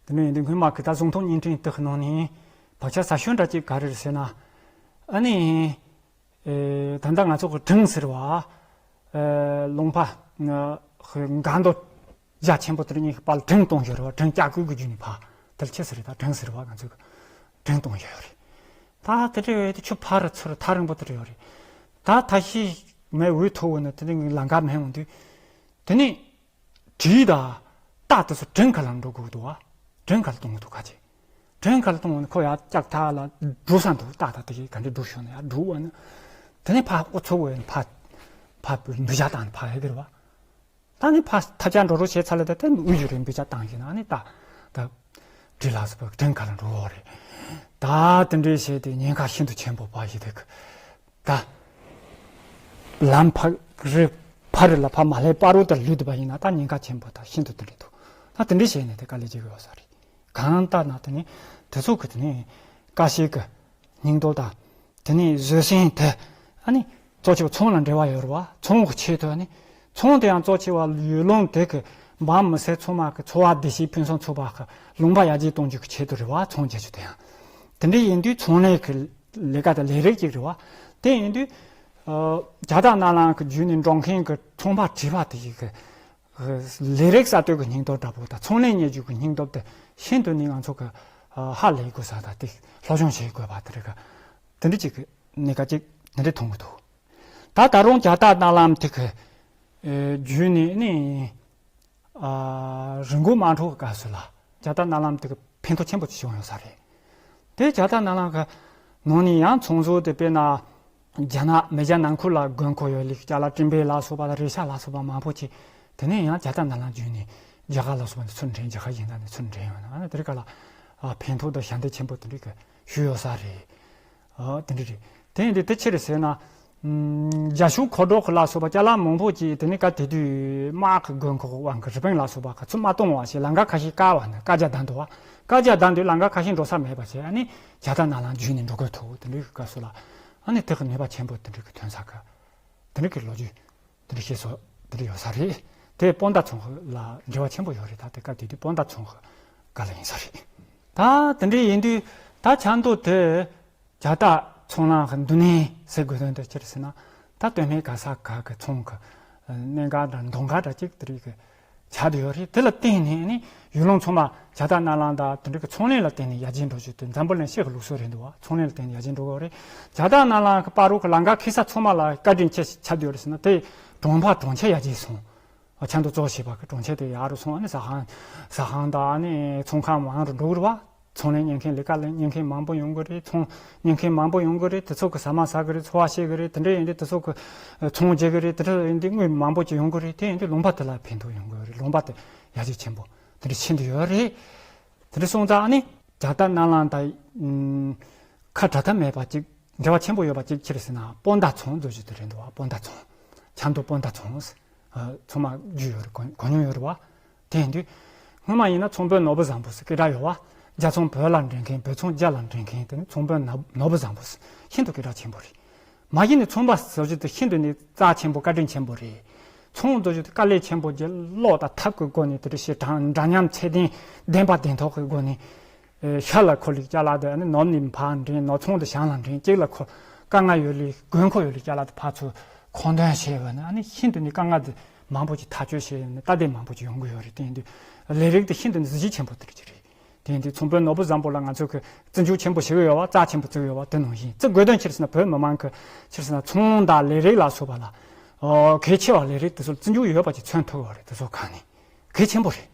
དེ་འདྲ་ཡིན་དུས་སྔོན་མ་གི་ད་བཟུང་ཐོང་བརྙན་འཕྲིན་དེ་གི་ནང་ནས་བག་ཆགས་ཟ་ཤོས་འདྲ་ཅིག་ག་རེ་རེད་ཟེར་ན། ཨ་ནི། ཨེ། ད་ལྟ་ང་ཚོ་གི་གྲིང་ཟེར་བ། ཨེ། ལུང་པ། ཨ། ཧི། འགག་མདོ་རྒྱ་ཆེན་པོ་དེར་གཉིས་ཀྱི་བར་ལ་གྲིང་གཏོང་བཞིན་རེད་བ། གྲིང་ལྕགས་སྐུད་ཀྱི་བརྒྱུད་ནས་ཕར་དེར་ཆི་ཟེར་རེད། ད་གྲིང་ཟེར་བ་ང་ཚོ་གི་གྲིང་གཏོང་བཞིན་ཡོད་རེད། ད་དེ་འདྲ་ཡོད་དུས་ཆུ་ཕར་ར་ཚུར་ར་ཐག་རིང་པོ་དེར་ཡོད་རེད། ད་ཐག་ཤི་མེ་འུད་ཐུག་འོང་ན་དེ་ནས་ལམ་ཁ་མེད་འོང་དུས། དེ་ནས་གྲི་དང་རྟ་དེ་ཚོ་གྲིང་ཁ་ལ་འགྲོ་དགོས་འདུག་བ། གྲིང་ཁ་ལ་གཏོང་གི་འདུག་ག་ཅེ། གྲིང་ཁ་ལ་གཏོང་བ་ནི་ཁོ་ཡར་ལྕགས་ཐག་ལ་འགྲོ་ས་འདུག་རྟ་དང་དེ་གས་ག་འདྲ་འགྲོ་ཤོག་ན་ཡར་འགྲོ་བ་ནི། དེ་ནས་ཕར་ཨོ་ཚོ་བས་ཕར་ཕར་འབུད་རྒྱག་བཏང་ནས་ཕར་ཧེ་གི་རེད་བ། ད་ནི་ཕར་ཐབས་ཆག་འགྲོ་རོགས་བྱས་ཚར་ལ་ད་དེ་དབུས་ཀྱི་རིང་འབུད་རྒྱག་བཏང་ཞིག་ན་ཨ་ནི་རྟ་ད་གྲི་ལ་སོགས་པའི་གྲིང་ཁ་ལ་འགྲོ་བ་རེད། ད་དེ་འདྲའི་བྱས་ཏེ་ཉེན་ཁ་ཤིན་ཏུ་ཆེན་པོ་བ་ཞིག་འདུག་ད་ལམ་ཕ་རི་ཕ་རི་ལ་ཕ་མ་ལྷའི་པ་རུ་དེར་ལུས་འདུག་པ་ཡིན་ན་ད་ཉེན་ཁ་ཆེན་པོ་ད་ཤིན་ཏུ་དེ་འདྲ་འདུག་ད་དེ་འདྲ་བྱས་ནས་དེ་དཀའ་ལས་བྱེད་དགོས་ས་རེད། གང་ལྟར་ན་དེ་ནི་དེ་ཚོ་གི་དེ་ནི་དཀའ་སྤྱད་གི་སྙིང་སྟོབས་དང་དེ་ནི་བཟོད་བསྲན་དེ་ཨ་ནི་གཙོ་ཆེ་བ་ཚོང་ལ་འབྲེལ་བ་ཡོད་རེད་བ། ཚོང་གི་ཆེད་དུ་ཨ་ནི་ ཚོང་དེ་ཡང་གཙོ་ཆེ་བ་ཡུལ་ལུང་དེ་གི་འབངས་མི་སེར་ཚང་མ་གི་འཚོ་བ་བདེ་སྐྱིད་ཕུན་སུམ་ཚོགས་པ་གི་ལུང་པ་ཡར་རྒྱས་གཏོང་རྒྱུ་གི་ཆེད་དུ་རེད་བ། ཚོང་རྒྱག་རྒྱུ་དེ་ཡང་དེ་འདྲ་ཡིན་དུས་ཚོང་ལས་ཀྱི་ལས་ཀ་དང་ལས་རིགས་ཅིག་རེད་བ། དེ་ཡིན་དུས་ཨ་རྒྱལ་དར་ནག་ལམ་གི་བརྒྱུད་ནས་འགྲོ་མཁན་གྱི་ཚོང་པ་བྲིས་པ་དེ་ཡི་གི་ལས་རིགས་གསར་གཏོད་ཀྱི་སྙིང་སྟོབས་འདྲ་པོ་དང་ཚོང་ལས་གཉེར་རྒྱུ་གི་སྙིང་སྟོབས་དེ་ཤིན་ཏུ་ནས་ང་ཚོ་གི་ཨ་ཧ་ལས་དགོས་ས་དང་དེ་སློབ་སྦྱོང་བྱེད་དགོས་པ་དེ་རེད་ག་དེ་འདྲ་ཅིག་གི་གནད་འགག་ཅིག་འདི་འདྲ་མཐོང་གི་འདུག་ད་ད་རུང་རྒྱལ་དར་ནག་ལམ་དེ་གི་ཨེ་བརྒྱུད་ནས་ནི་ཨ་རི་མགོ་མ་འཕྲོག་གི་སྐབས་སུ་ལ་རྒྱལ་དར་ནག་ལམ་དེ་གི་ཕན་ཐོགས་ཆེན་པོ་ཅིག་བྱུང་ཡོད་ས་རེད། དེ་རྒྱལ་དར་ནག་ལམ་གི་ནང་ནས་ཡང་ཚོང་ཟོག་དེ་དཔེར་ན་རྒྱ་ནག་མེ་བྱ་ནང་ཁུལ་ལ་དགོས་མཁོ་ཡོད་ལིག་ཅ་ལག་སྤྲིན་པའི་ལ་སོགས་པ་དང་རས་ཆ་ལ་སོགས་པ་མང་པོ་ཅིག་དེ་ནས་ཡང་རྒྱལ་དར་ནག་ལམ་བརྒྱུད་ནས་རྒྱ་གར་ལ་སོགས་པ་ནས་ཚུར་འདྲེན། རྒྱ་གར་གཞན་དག་ནས་ཚུར་འདྲེན་ཡོད་ན་ཨ་ནི་དེ་རིགས་ག་ལ་ཨ་ཕན་ཐོགས་དང་ཞབས་འདེགས་ཆེན་པོ་དེ་འདྲ་གི་ཞུས་ཡོད་ས་རེད། ཨ་དེ་འདྲ་རེད། དེ་ཡིན་དུས་དེ་ཕྱིར་ཟེར་ན། ཨམ་རྒྱ་གཞུང་མཁོ་སྒྲུབ་ཁུལ་ལ་སོགས་པ་ཅ་ལག་མང་པོ་ཅིག་དེ་ནི་སྐབས་དེ་དུས་དམག་གི་དགོས་མཁོ་དབང་གིས་རི་པིན་ལ་སོགས་པ་ག་ཚུར་མ་གཏོང་བ་ཞིག་ལམ་ཁ་ཁ་ཤས་བཀག་པ་ནི་བཀག་རྒྱ་བསྡད་འདུག་བ། བཀག་རྒྱ་བསྡད་དུས་ལམ་ཁ་ཁ་ཤས་འགྲོ་ས་མེད་པ་བྱས་ཨ་ནི་རྒྱལ་དར་ནག་ལམ་བརྒྱུད་ནས་འགྲོ་དགོས་ཐུག་དེ་འདྲའི་སྐབས་སུ་ལ་ཨ་ནི་དེ་གི་ནུས་པ་ཆེན་པོ་དེ་འདྲའི་གི་ཐོན་ས་གི་དེ་འདྲའི་གི་ལོ་རྒྱུས་དེ་འདྲ་བཤད་སྲོལ་དེ་འདྲ་ཡོད་ས་རེད། དེ་སྤོན་ཟླ་ཚོང་ཁུལ་ལ་འབྲེལ་བ་ཆེན་པོ་ཡོད་རེད། ད་དེ་སྐབས་དེ་དུས་སྤོན་ཟླ་ཚོང་ཁུལ་སྐབས་ལ་ཡིན་ས་རེད། ད་དེ་འདྲ་ཡིན་དུས་ད་ཆབ་མདོ་དེ། རྒྱལ་དར་ཚོང་ལམ་གྱི་མདུན་ནས་ཟེར་དགོས་དོན་དེ་ཅི་རེད་ཟེར་ན། ད་སྟོད་སྨད་ག་ས་ག་གི་ཚོང་གི་གནད་འགག་དང་གདོང་ཁ་འདྲ་གཅིག་དེ་རིགས་ཀྱི་ཆགས་བསྡད་ཡོད་རེད། དེ་ལ་བརྟེན་ནས་ནི་ཡུལ་ལུང་ཚང་མ་རྒྱལ་དར་ནག་ལམ་དང་དེ་འདྲ་གི་ཚོང་ལས་ལ་བརྟེན་ནས་ཡར་རྒྱས་འགྲོ་རྒྱུ་དེ་འཛམ་བུ་གླིང་སྤྱི་གི་ལུགས་སྲོལ་རེད་འདུག་བ། ཚོང་ལས་ལ་བརྟེན་ནས་ཡར་རྒྱས་འགྲོ་གི་ཡོད་རེད། རྒྱལ་དར་ནག་ལམ་གྱི་བར་དུ་གི་ལམ་ཁ་འཁེལ་ས་ཚང་མ་ལ་བཀའ་དྲིན་ཆེ་ཆགས་བསྡད་ཡོད་རེད་ཟེར་ན་དེ་གྲོང་པ་གྲོང་ཁྱེར་ཡར་རྒྱས་སོང་། ཆབ་མདོ་གཙོ་བྱས་པ་གི་གྲོང་ཁྱེར་དེ་ཡག་རུ་སོང་། ཨ་ནི་ཟ་ཁང་། ཟ་ཁང་དང་ཨ་ནི་ཚོང་ཁང་མང་རུ་འགྲོ་གི་རེད་བ། ཚོང་ལས་གཉེར་མཁན་ལས་ཀ་ལས་གཉེར་མཁན་མང་པོ་ཡོང་གི་རེད། ཚོང་གཉེར་མཁན་མང་པོ་ཡོང་གི་རེད། དེ་ཚོ་གི་ཟ་མ་ཟ་གི་རེད། འཚོ་བ་སྐྱེལ་གི་རེད། དེ་འདྲ་ཡིན་དུས་དེ་ཚོ་གི་ཚོང་རྒྱག་གི་རེད། དེ་འདྲ་ཡིན་དུས་དངུལ་མང་པོ་ཅིག་ཡོང་གི་རེད། དེ་ཡིན་དུས་ལུང་པ་དེ་ལ་ཕན་ཐོགས་ཡོང་གི་རེད། ལུང་པ་དེ་ཡར་རྒྱས་ཆེན་པོ་དེ་འདྲ་ཕྱིན་བསྡད་ཡོད་རེད། དེ་འདྲ་སོང་ཙང་ཨ་ནི་རྒྱལ་དར་ནག་ལམ་དང་ཁ་བྲལ་ཐབས་མེད་པ་ཅིག་འབྲེལ་བ་ཆེན་པོ་ཡོད་པ་ཅིག་ཅི་རེད་ཟེར་ན་སྤོན་ཟླ་ཚོང་བཟོ་རྒྱུ་དེ་རེད་འདུག་བ། སྤོན་ཟླ་ཚོང་། ཆབ་མདོ་སྤོན་ཟླ་ཚོང་། ཚང་མ་རྒྱུས་ཡོད་རེད། གོ་གོ་མྱོང་ཡོད་རེད་བ། དེ་ཡིན་དུས་སྔོན་མ་ཡིན་ན་ཚོང་དཔོན་ནོར་བུ་བཟང་པོ་ཟེར་སྐད་གྲགས་ཡོད་བ། རྒྱ་ཚོང་བོད་ལ་འདྲེན་མཁན། བོད་ཚོང་རྒྱ་ལ་འདྲེན་མཁན་དེ་ནི་ཚོང་དཔོན་ནོར་ནོར་བུ་བཟང་པོ་ཟེར་ཤིན་ཏུ་སྐད་གྲགས་ཆེན་པོ་རེད། མ་གཞི་ནས་ཚོང་པ་ཟེར་རྒྱུ་དེ་ཤིན་ཏུ་ནས་རྩ་ཆེན་པོ་བཀའ་དྲིན་ཆེན་པོ་རེད། ཚོང་བཟོ་རྒྱུ་དེ་དཀའ་ལས་ཆེན་པོ་རྒྱུ་ཀློག་དང་ཐབས་ཀྱི་སྒོ་ནས་དེ་འདྲ་བྱས་འདྲ་འདྲ་མཉམ་ཚད་ལྡན་བདེན་པ་བདེན་ཐོག་གི་སྒོ་ནས། ཤ་ལ་ཁོ་ལིག་ཅ་ལག་དེ་ནི་ནོར་ནས་ཕར་འདྲེན། ནོར་ཚོང་དེ་ཞང་ལ་འདྲེན། གཅིག་ལ་ཁོ་དཀའ་ངལ་ཡོད་ལིག་དགོས་མཁོ་ཡོད་ལིག་ཅ་ལག་དེ་ཕར་ཚུར་མཁོ་འདོན་བྱས་པ་ནི་ཨ་ནི་ཤིན་ཏུ་ནས་དཀའ་ངལ་དེ་མང་པོ་ཅིག་ཐག་གཅོད་བྱས་ནས་ལྟ་དེ་མང་པོ་ཅིག་ཡོང་གི་ཡོད་རེད། དེ་ཡིན་དུས་ལས་རིགས་དེ་ཤིན་ཏུ་ནས་གཟི་བརྗིད་ཆེན་པོ་དེ་རེད་ཅིག་རེད། དེ་ཡིན་དུས་ཚོང་དཔོན་ནོར་བུ་བཟང་པོ་ལ་ང་ཚོས་གི་བརྩི་འཇོག་ཆེན་པོ་བྱེད་ཀྱི་ཡོད་བ། རྩ་ཆེན་པོ་བརྩི་གི་ཡོད་བ། དེ་ནང་བཞིན་བརྩི་དགོས་དོན་ཅི་རེད་ཟེར་ན་བོད་མི་མང་གི་ཅི་རེད་ཟེར་ན་ཚོང་དང་ལས་རིགས་ལ་སོགས་པ་ལ་ཨོ་གལ་ཆེ་བ་ལས་རིགས་དེ་ཚོར་བརྩི་འཇོག་ཡོད་པ་ཅིག་མཚོན་ཐུབ་ཀྱི་ཡོད་རེད། དེ་ཚོ་གང་ནས་གལ་ཆེན་པོ་རེད།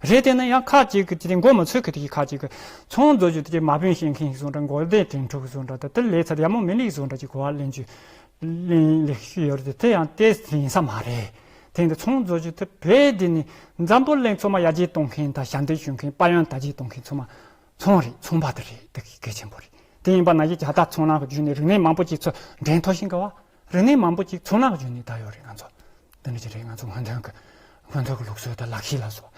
རེད། དེ་ནི་ཡང་ཁག་ཅིག་གི་དེ་མགོ་མི་ཚོས་གི་དེ་ཁག་ཅིག་གི་ཚོང་བཟོ་རྒྱུ་དེ་མ་དཔོན་བྱེད་མཁན་ཞིག་བཟོ་འདྲ། འགོ་དེ་དྲན་འཕྲུལ་གི་བཟོ་འདྲ། ད་དེ་ལས་ཚད་ཡག་མོ་མི་ལེགས་བཟོ་འདྲ་ཅིག་གོ་བ་ལེན་རྒྱུ་ལེན་ལེགས་ཤིག་ཡོད་རེད། དེ་ཡང་དེ་ཡིན་ས་མ་རེད། དེ་ཡིན་དུས་ཚོང་བཟོ་རྒྱུ་དེ་བོད་འདི་ནི་འཛམ་བུ་གླིང་ཚང་མ་ཡར་རྒྱས་གཏོང་མཁན་དང་ཞབས་འདེགས་ཞུ་མཁན་དཔལ་ཡོན་དར་རྒྱས་གཏོང་མཁན་ཚང་མ་ཚོང་རེད། ཚོང་པ་དེ་རེད། དེ་གལ་ཆེན་པོ་རེད། དེ་ཡིན་པ་ན་ཡི་རྒྱལ་དར་ཚོང་ལམ་གི་བརྒྱུད་ནས་རིག་གནས་མང་པོ་ཅིག་ཚུར་འདྲེན་ཐུབ་ཤིང་ག་བ། རིག་གནས་མང་པོ་ཅིག་ཚོང་ལམ་བརྒྱུད་ནས་དར་ཡོད་རེད། ང་ཚོ་འདི་འདྲ་ཅིག་རེད། ང་ཚོ་སྔོན་ཐོན་གྱི་སྔོན་ཐོན་གྱི་ལུགས་སྲོལ་དང་ལག་ཤེས་ལ་སོགས།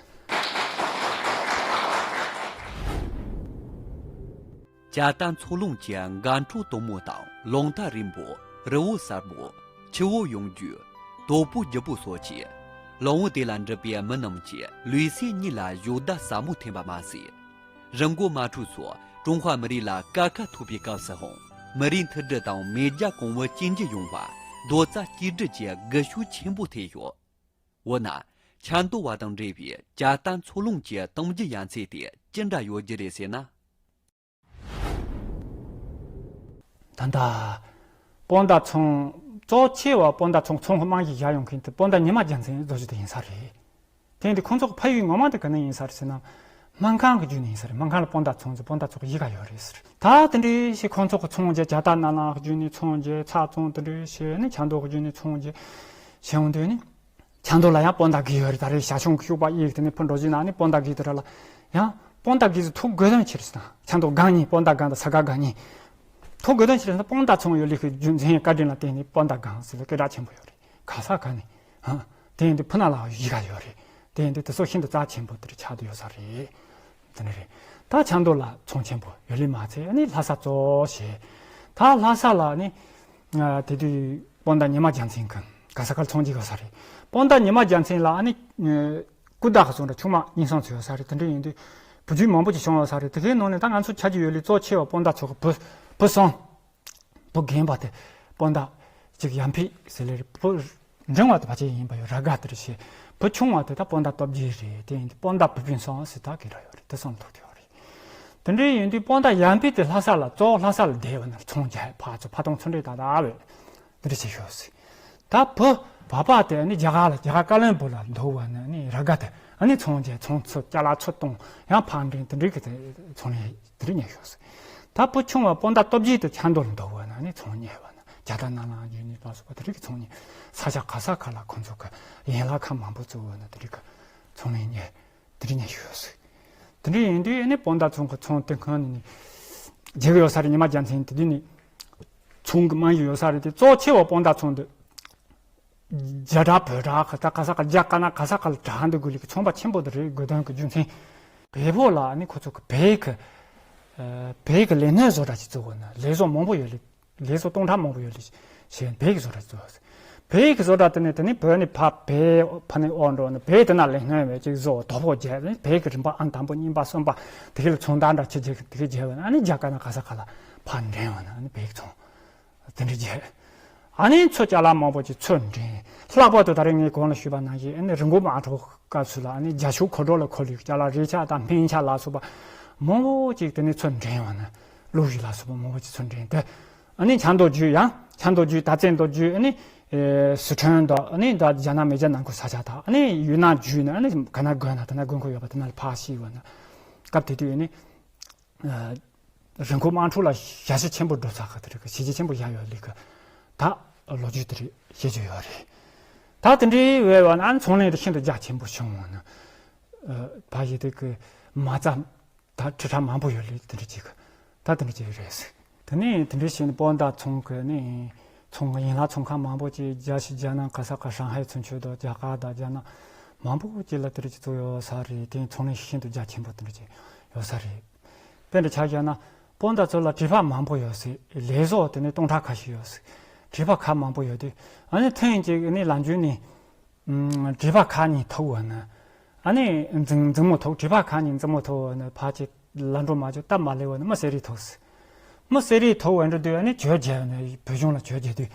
རྒྱལ་དར་ཚོགས་ལུང་གི་འགག་འཕྲོ་དུམ་བུ་དང་། རླུང་རྟ་རིང་པོ། རི་བོ་གསལ་པོ། ཆུ་བོ་ཡངས་རྒྱུ། དོག་པོ་རྒྱུ་པོ་སོགས་ཀྱིས་གླིང་བུ་དེ་ལ་འགྲུལ་པའི་མི་རྣམས་ཀྱི་ལུས་སེམས་གཉིས་ལ་གཞོགས་བརྡ་ཟབ་མོ་འཐེན་པ་མ་ཟད། རི་མགོ་མ་འཕྲོག་སོགས་ཀྲུང་ཧྭ་མི་རིགས་ལ་ཀ་ཁ་ཐོབ་པའི་སྐབས་སུའང་མི་རིགས་མཐུན་སྒྲིལ་དང་མེས་རྒྱལ་གོང་བུ་གཅིག་གྱུར་ཡོང་བར་རྡོག་རྩ་གཅིག་སྒྲིལ་གྱི་སྒུལ་ཤུགས་ཆེན་པོ་ཐེབས་ཡོད། འོ་ན། ཆབ་མདོ་བ་དང་འབྲེལ་བའི་རྒྱལ་དར་ཚོགས་ལུང་གི་གཏམ་རྒྱུད་ཡ་མཚན་དེ་ཅི་འདྲ་ཡོད་རྒྱུ་རེད་ཟེར་ན། ད་ལྟ་སྤོན་ཟླ་ཚང་གཙོ་ཆེ་བ་སྤོན་ཟླ་ཚང་ཚང་གི་རྨང་གཞི་བཞག་ཡོང་མཁན་དེ་སྤོན་ཟླ་ཉི་མ་རྒྱལ་མཚན་བཟོ་རྒྱུ་དེ་ཡིན་ས་རེད། དེ་ཡིན་དུས་ཁོང་ཚོ་གི་ཕ་ཡུལ་ངོ་མ་དེ་ག་ནས་ཡིན་ས་རེད་ཟེར་ན། སྨར་ཁམས་ཀྱི་བརྒྱུད་ནས་ཡིན་ས་རེད། སྨར་ཁམས་ལ་སྤོན་ཟླ་ཚང་ཟེར་སྤོན་ཟླ་ཚང་གི་གཞིས་ཀ་ཡོད་རེད་ཟེར། ད་དེ་འདྲའི་ཞིག་ཁོང་ཚོ་གི་ཚོང་རྒྱག་རྒྱལ་དར་ནག་ལམ་བརྒྱུད་ནས་ཚོང་རྒྱག་ཚྭ་བཙོང་དེ་འདྲའི་བྱས་ནས་ཆབ་མདོ་གི་བརྒྱུད་ནས་ཚོང་རྒྱག་བྱས་ཡོང་དུས་ནི། ཆབ་མདོ་ལ་ཡང་སྤོན་ཟླ་དགེ་ཡོད་རེད། ད་རེས་ཞང་ཞུང་གི་ཤུག་པ་གཡུགས་དེ་ནས་ཕུ་འགྲོ་བཞིན་ན་ནི་སྤོན་ཟླ་དགེ་དེ་ར་ལ་ཡང་སྤོན་ཟླ་དགེ་ཟེར་ཐུག་དགོས་དོན་ཅི་རེད་ཟེར་ན། ཆབ་མདོ་སྒང་གཉིས་སྤོན་ཟླ་སྒང་དང་ས་དགའ་སྒང་གཉིས་ཐུག་དགོས་དོན་ཅི་རེད་ཟེར་ན། སྤོན་ཟླ་ཚང་ཡོད་ལི་ཁའི་རྒྱུ་མཚན་བཀའ་དྲིན་ལ་བརྟེན་ནས་སྤོན་ཟླ་སྒང་ཟེར་བའི་སྐད་གྲགས་ཆེན་པོ་ཡོད་རེད། ག་ས་ག་ནས་ཧང་། དེ་ཡིན་དུས་ཕུ་ན་ལ་གཞིས་ཀ་ཡོད་རེད། དེ་ཡིན་དུས་དེ་ཚོ་ཤིན་ཏུ་རྩ་ཆེན་པོ་དེར་ཆགས་བསྡད་ཡོད་ས་རེད། དེ་ནི་རེད། ད་ཆབ་མདོ་ལ་ཚོང་ཆེན་པོ་ཡོད་ལི་མ་ཚད་ནི་ལྷ་ས་གཙོ་བྱས། ད་ལྷ་ས་ལ་ནི་དེ་དུས་སྤོན་ཟླ་ཉི་མ་རྒྱལ་མཚན་གྱི་ ག་ས་ག་ལ་ཚོང་རྒྱག་ཡོད་ས་རེད། སྤོན་ཟླ་ཉི་མ་རྒྱལ་མཚན་ལ་ཨ་ནི་སྐུ་ཟླ་གི་སོང་འདྲ་ཆུང་མ་གཉིས་སོང་ཚོ་ཡོད་ས་རེད། དེ་འདྲ་ཡིན་དུས་བུ་རྒྱུད་མང་པོ་ཅིག་བྱུང་ཡོད་ས་རེད། དེ་གའི་ནང་ནས་ད་ང་ཚོ་ཆ་རྒྱུས་ཡོད་ལི་གཙོ་ཆེ་བ་སྤོན་ཟླ་ཚོ་གི་བུ་བུ་སོང་། བུ་རྒན་པ་དེ་སྤོན་ཟླ་གཅིག་ཡར་འཕེལ་ཟེར་ལེ་རེད། བུ་འབྲིང་བ་དེ་ཕལ་ཆེར་ཡིན་པ་ཡོད། ར་དགའ་དེ་རེད་ཤེས། བུ་ཆུང་བ་དེ་ད་སྤོན་ཟླ་སྟོབས་རྒྱལ་རེད། དེ་ཡིན་དུས་སྤོན་ཟླ་བུ་སྤུན་སོང་ཟེར་ད་གི་ར་ཡོད་རེད། དེ་སོང་ཐུག་དེ་ཡོད་རེད། དེ་འདྲ་ཡིན་དུས་སྤོན་ཟླ་ཡར་འཕེལ་དེ་ལྷ་ས་ལ་གཙོ་བོ་ལྷ་ས་ལ་བསྡད་ཡོད་ན་ཚོང་རྒྱག་ཕར་ཚུར་ཕར་གཏོང་ཚུར་འདྲེན་ད་ད་བས། འདི་འདྲ་བྱེད་ཤོག་ཟེར། ད་བུ་བ་པ་དེ་ནི་རྒྱ་གར་ལ་རྒྱ་གར་ཀ་ལོན་སྦུག་ལ་འདུག་བ་ནི་ནི་ར་དགའ་དེ་ཨ་ནི་ཚོང་རྒྱག་ཚོང་ཚོ་ཅ་ལག་ཚོ་གཏོང་ཡང་ཕར་འདྲེན་དེ་འདྲའི་གི་དེ་ཚོང་ལས་དེ་འདྲ་གཉེར་ཤོག་ཟེར། ད་བུ་ཆུང་བ་སྤོན་ཟླ་སྟོབས་རྒྱལ་དེ་ཆབ་མདོ་ལ་འདུག་བ་ནི་ནི་ཚོང་གཉེར་བ་ནི་རྒྱ་དར་ནང་ལ་རྒྱུ་ནི་ལ་སོགས་པ་དེ་འདྲའི་གི་ཚོང་གཉེར། ས་ཆ་ག་ས་ག་ལ་ཁོང་ཚོ་གི་ཡན་ལག་ཁང་མང་པོ་བཙུགས་བ་ནི་དེ་འདྲའི་གི་ཚོང་ལས་གཉེར་དེ་འདྲ་གཉེར་ཤོག་ཟེར། དེ་འདྲ་ཡིན་དུས་ཨ་ནི་སྤོན་ཟླ་ཚོང་གི་ཚོང་དེ་ཁང་ནས་ནི་རྒྱག་གི་ཡོད་ས་རེད། ཉི་མ་རྒྱལ་མཚན་དེ་དུས་ནི་ཚོང་གི་རྨང་གཞི་ཡོད་ས་རེད། དེ་གཙོ་ཆེ་བ་སྤོན་ཟླ་ཚོང་དེ་རྒྱ་གྲགས་བོད་གྲགས་ག་ས་ག་ས་ག་རྒྱ་དཀར་ནག་ག་ས་ག་ལ་གྲགས་འདུག་དགོས་ལི་གི་ཚོང་པ་ཆེན་པོ་དེ་རེད། དགོས་དོན་གི་རྒྱུ་མཚན་བལ་པོ་ལ་ཨ་ནི་ཁོ་ཚོ་གི་བལ་གི་བལ་གི་ལས་སྣོན་བཟོ་གྲྭ་ཞིག་བཙུགས་དགོས་ན་ལས་བཟོ་མང་པོ་ཡོད་ལི། ལས་བཟོ་སྟོང་ཕྲག་མང་པོ་ཡོད་ལི་ཞེས་བལ་གྱི་བཟོ་གྲྭ་བཙུགས། བལ་གྱི་བཟོ་གྲྭ་དེ་ནས་དེ་ནས་བོད་ནས་ཕ་བལ་ཕ་ནས་ཨོ་འགྲོ་ནས་བལ་དེ་ན་ལས་སྣོན་བས་ཅིག་བཟོ་དོ་ཕོག་རྒྱག་ནས་བལ་གྱི་རིན་པ་ཨང་དང་པོ་གཉིས་པ་གསུམ་པ་དེ་ག་ལ་ཚོང་བདག་འདྲ་ཆེ་རྒྱག་དེ་ག་རྒྱག་བས་ན་ཨ་ནི་རྒྱ་དཀར་ནག་ག་ས་ག་ལ་ཕར་འདྲེན་བ་ན་ཨ་ནི་བལ་གྱི་ཚོང་དེ་འདྲ་རྒྱག་ཨ་ནི་ཚོ་ཅ་ལག་མང་པོ་ཅིག་ཚུར་འདྲེན། ལྷག་པར་དུ་ད་རེས་ངས་གོང་ལ་ཞུས་པ་ནང་བཞིན་ཨ་ནི་རི་མགོ་དམག་འཁྲུག་སྐབས་སུ་ལ་ཨ་ནི་རྒྱ་ཤོག་མཁོ་སྒྲོག་ལ་མཁོ་ལུས་ཅ་ལག་རས་ཆ་དང་སྨན་ཆ་ལ་སོགས་པ་མང་པོ་ཅིག་དེ་ནས་ཚུར་འདྲེན་བ་ན་གློག་གཞུང་ལ་སོགས་པ་མང་པོ་ཅིག་ཚུར་འདྲེན་ཏེ། ཨ་ནི་ཆབ་མདོ་བརྒྱུད་ཡང་ཆབ་མདོ་བརྒྱུད་དར་རྩེ་མདོ་བརྒྱུད་ཨ་ནི་ཨེ་སི་ཁྲོན་དང་ཨ་ནི་ད་རྒྱ་ནག་མེ་རྒྱ་ནང་ཁུལ་ས་ཆ་དང་ཨ་ནི་ཡུན་ནན་བརྒྱུད་ནས་ཨ་ནི་ག་ན་དགོན་ན་ད་ན་དགོན་ཁོ་ཡོད་པ་དེ་ན་ལ་ཕར་ཤི་བ་ན། སྐབས་དེ་དུས་ཨ་ནི་ཨ་རི་མགོ་དམག་འཁྲུག་ལ་ཞ་ཞི་ཆེན་པོ་འགྲོ་ཚར་གི་དེ་རེད་གི་ཞི་རྒྱས་ཆེན་པོ་བཞག་ཡོད་ལི་གི་ད་ལོ་རྒྱུས་དེ་རེད་བཤད་རྒྱུ་ཡོད་རེད། ད་དེ་འདྲའི་བས་བ་ན་ཨ་ནི་ཚོང་ལས་དེ་ཤིན་ཏུ་རྒྱ་ཆེན་པོ་བྱུང་བ་ན་ཨ་ཕ་ཡི་དེ་གི་མ་རྩ། ད་ཁྲི་ཕྲག་མང་པོ་ཡོད་ལེ་དེ་འདྲ་ཅིག་ད་དེ་འདྲ་ཅིག་རེད། དེ་ནས་དེ་འདྲ་བྱས་ནས་སྤོན་ཟླ་ཚོང་གི་ནི་ཚོང་ཡན་ལག་ཚོང་ཁང་མང་པོ་ཅིག་རྒྱ་ཕྱི་རྒྱ་ནག་ག་ས་ག་ཧྲང་ཧའེ་ཚུན་ཆོད་དང་རྒྱ་གར་དང་རྒྱ་ནག་མང་པོ་ཅིག་ལ་དེ་འདྲ་ཅིག་བཙུགས་ཡོད་ས་རེད། དེ་ཚོང་ལས་ཤིན་ཏུ་རྒྱ་ཆེན་པོ་དེ་འདྲ་ཅིག་ཡོད་ས་རེད། དཔེ་འདྲ་ཆ་བཞག་ན་སྤོན་ཟླ་ཚོ་ལ་བྲེལ་བ་མང་པོ་ཡོད་སྲིད། ལས་བཟོ་དེ་ནི་སྟོང་ཕྲག་ཁ་ཤས་ཡོད་སྲིད། བྲེལ་བ་ཁ་མང་པོ་ཡོད་དུས་ཨ་ནི་ཐེངས་གཅིག་ནི་ལམ་རྒྱུད་ནས། བྲེལ་བ་ཁ་ཉིན་ཐུག་བ་ན། ཨ་ནི་འཛིང་འཛིང་མོ་ཐུག་བྲེལ་བ་ཁ་ཉིན་འཛིང་མོ་ཐུག་བ་ན་ཕ་ཅི་ལ་འགྲོ་མ་བཅུག་སྟབས་མ་ལེགས་བ་ན་མི་སེ་རི་ཐུག་སི། མི་སེ་རི་ཐུག་བ་འགྲོ་དུས་ཨ་ནི་གྱོད་རྒྱལ་བ་ན་བོད་གཞུང་ལ་གྱོད་རྒྱལ་དུས།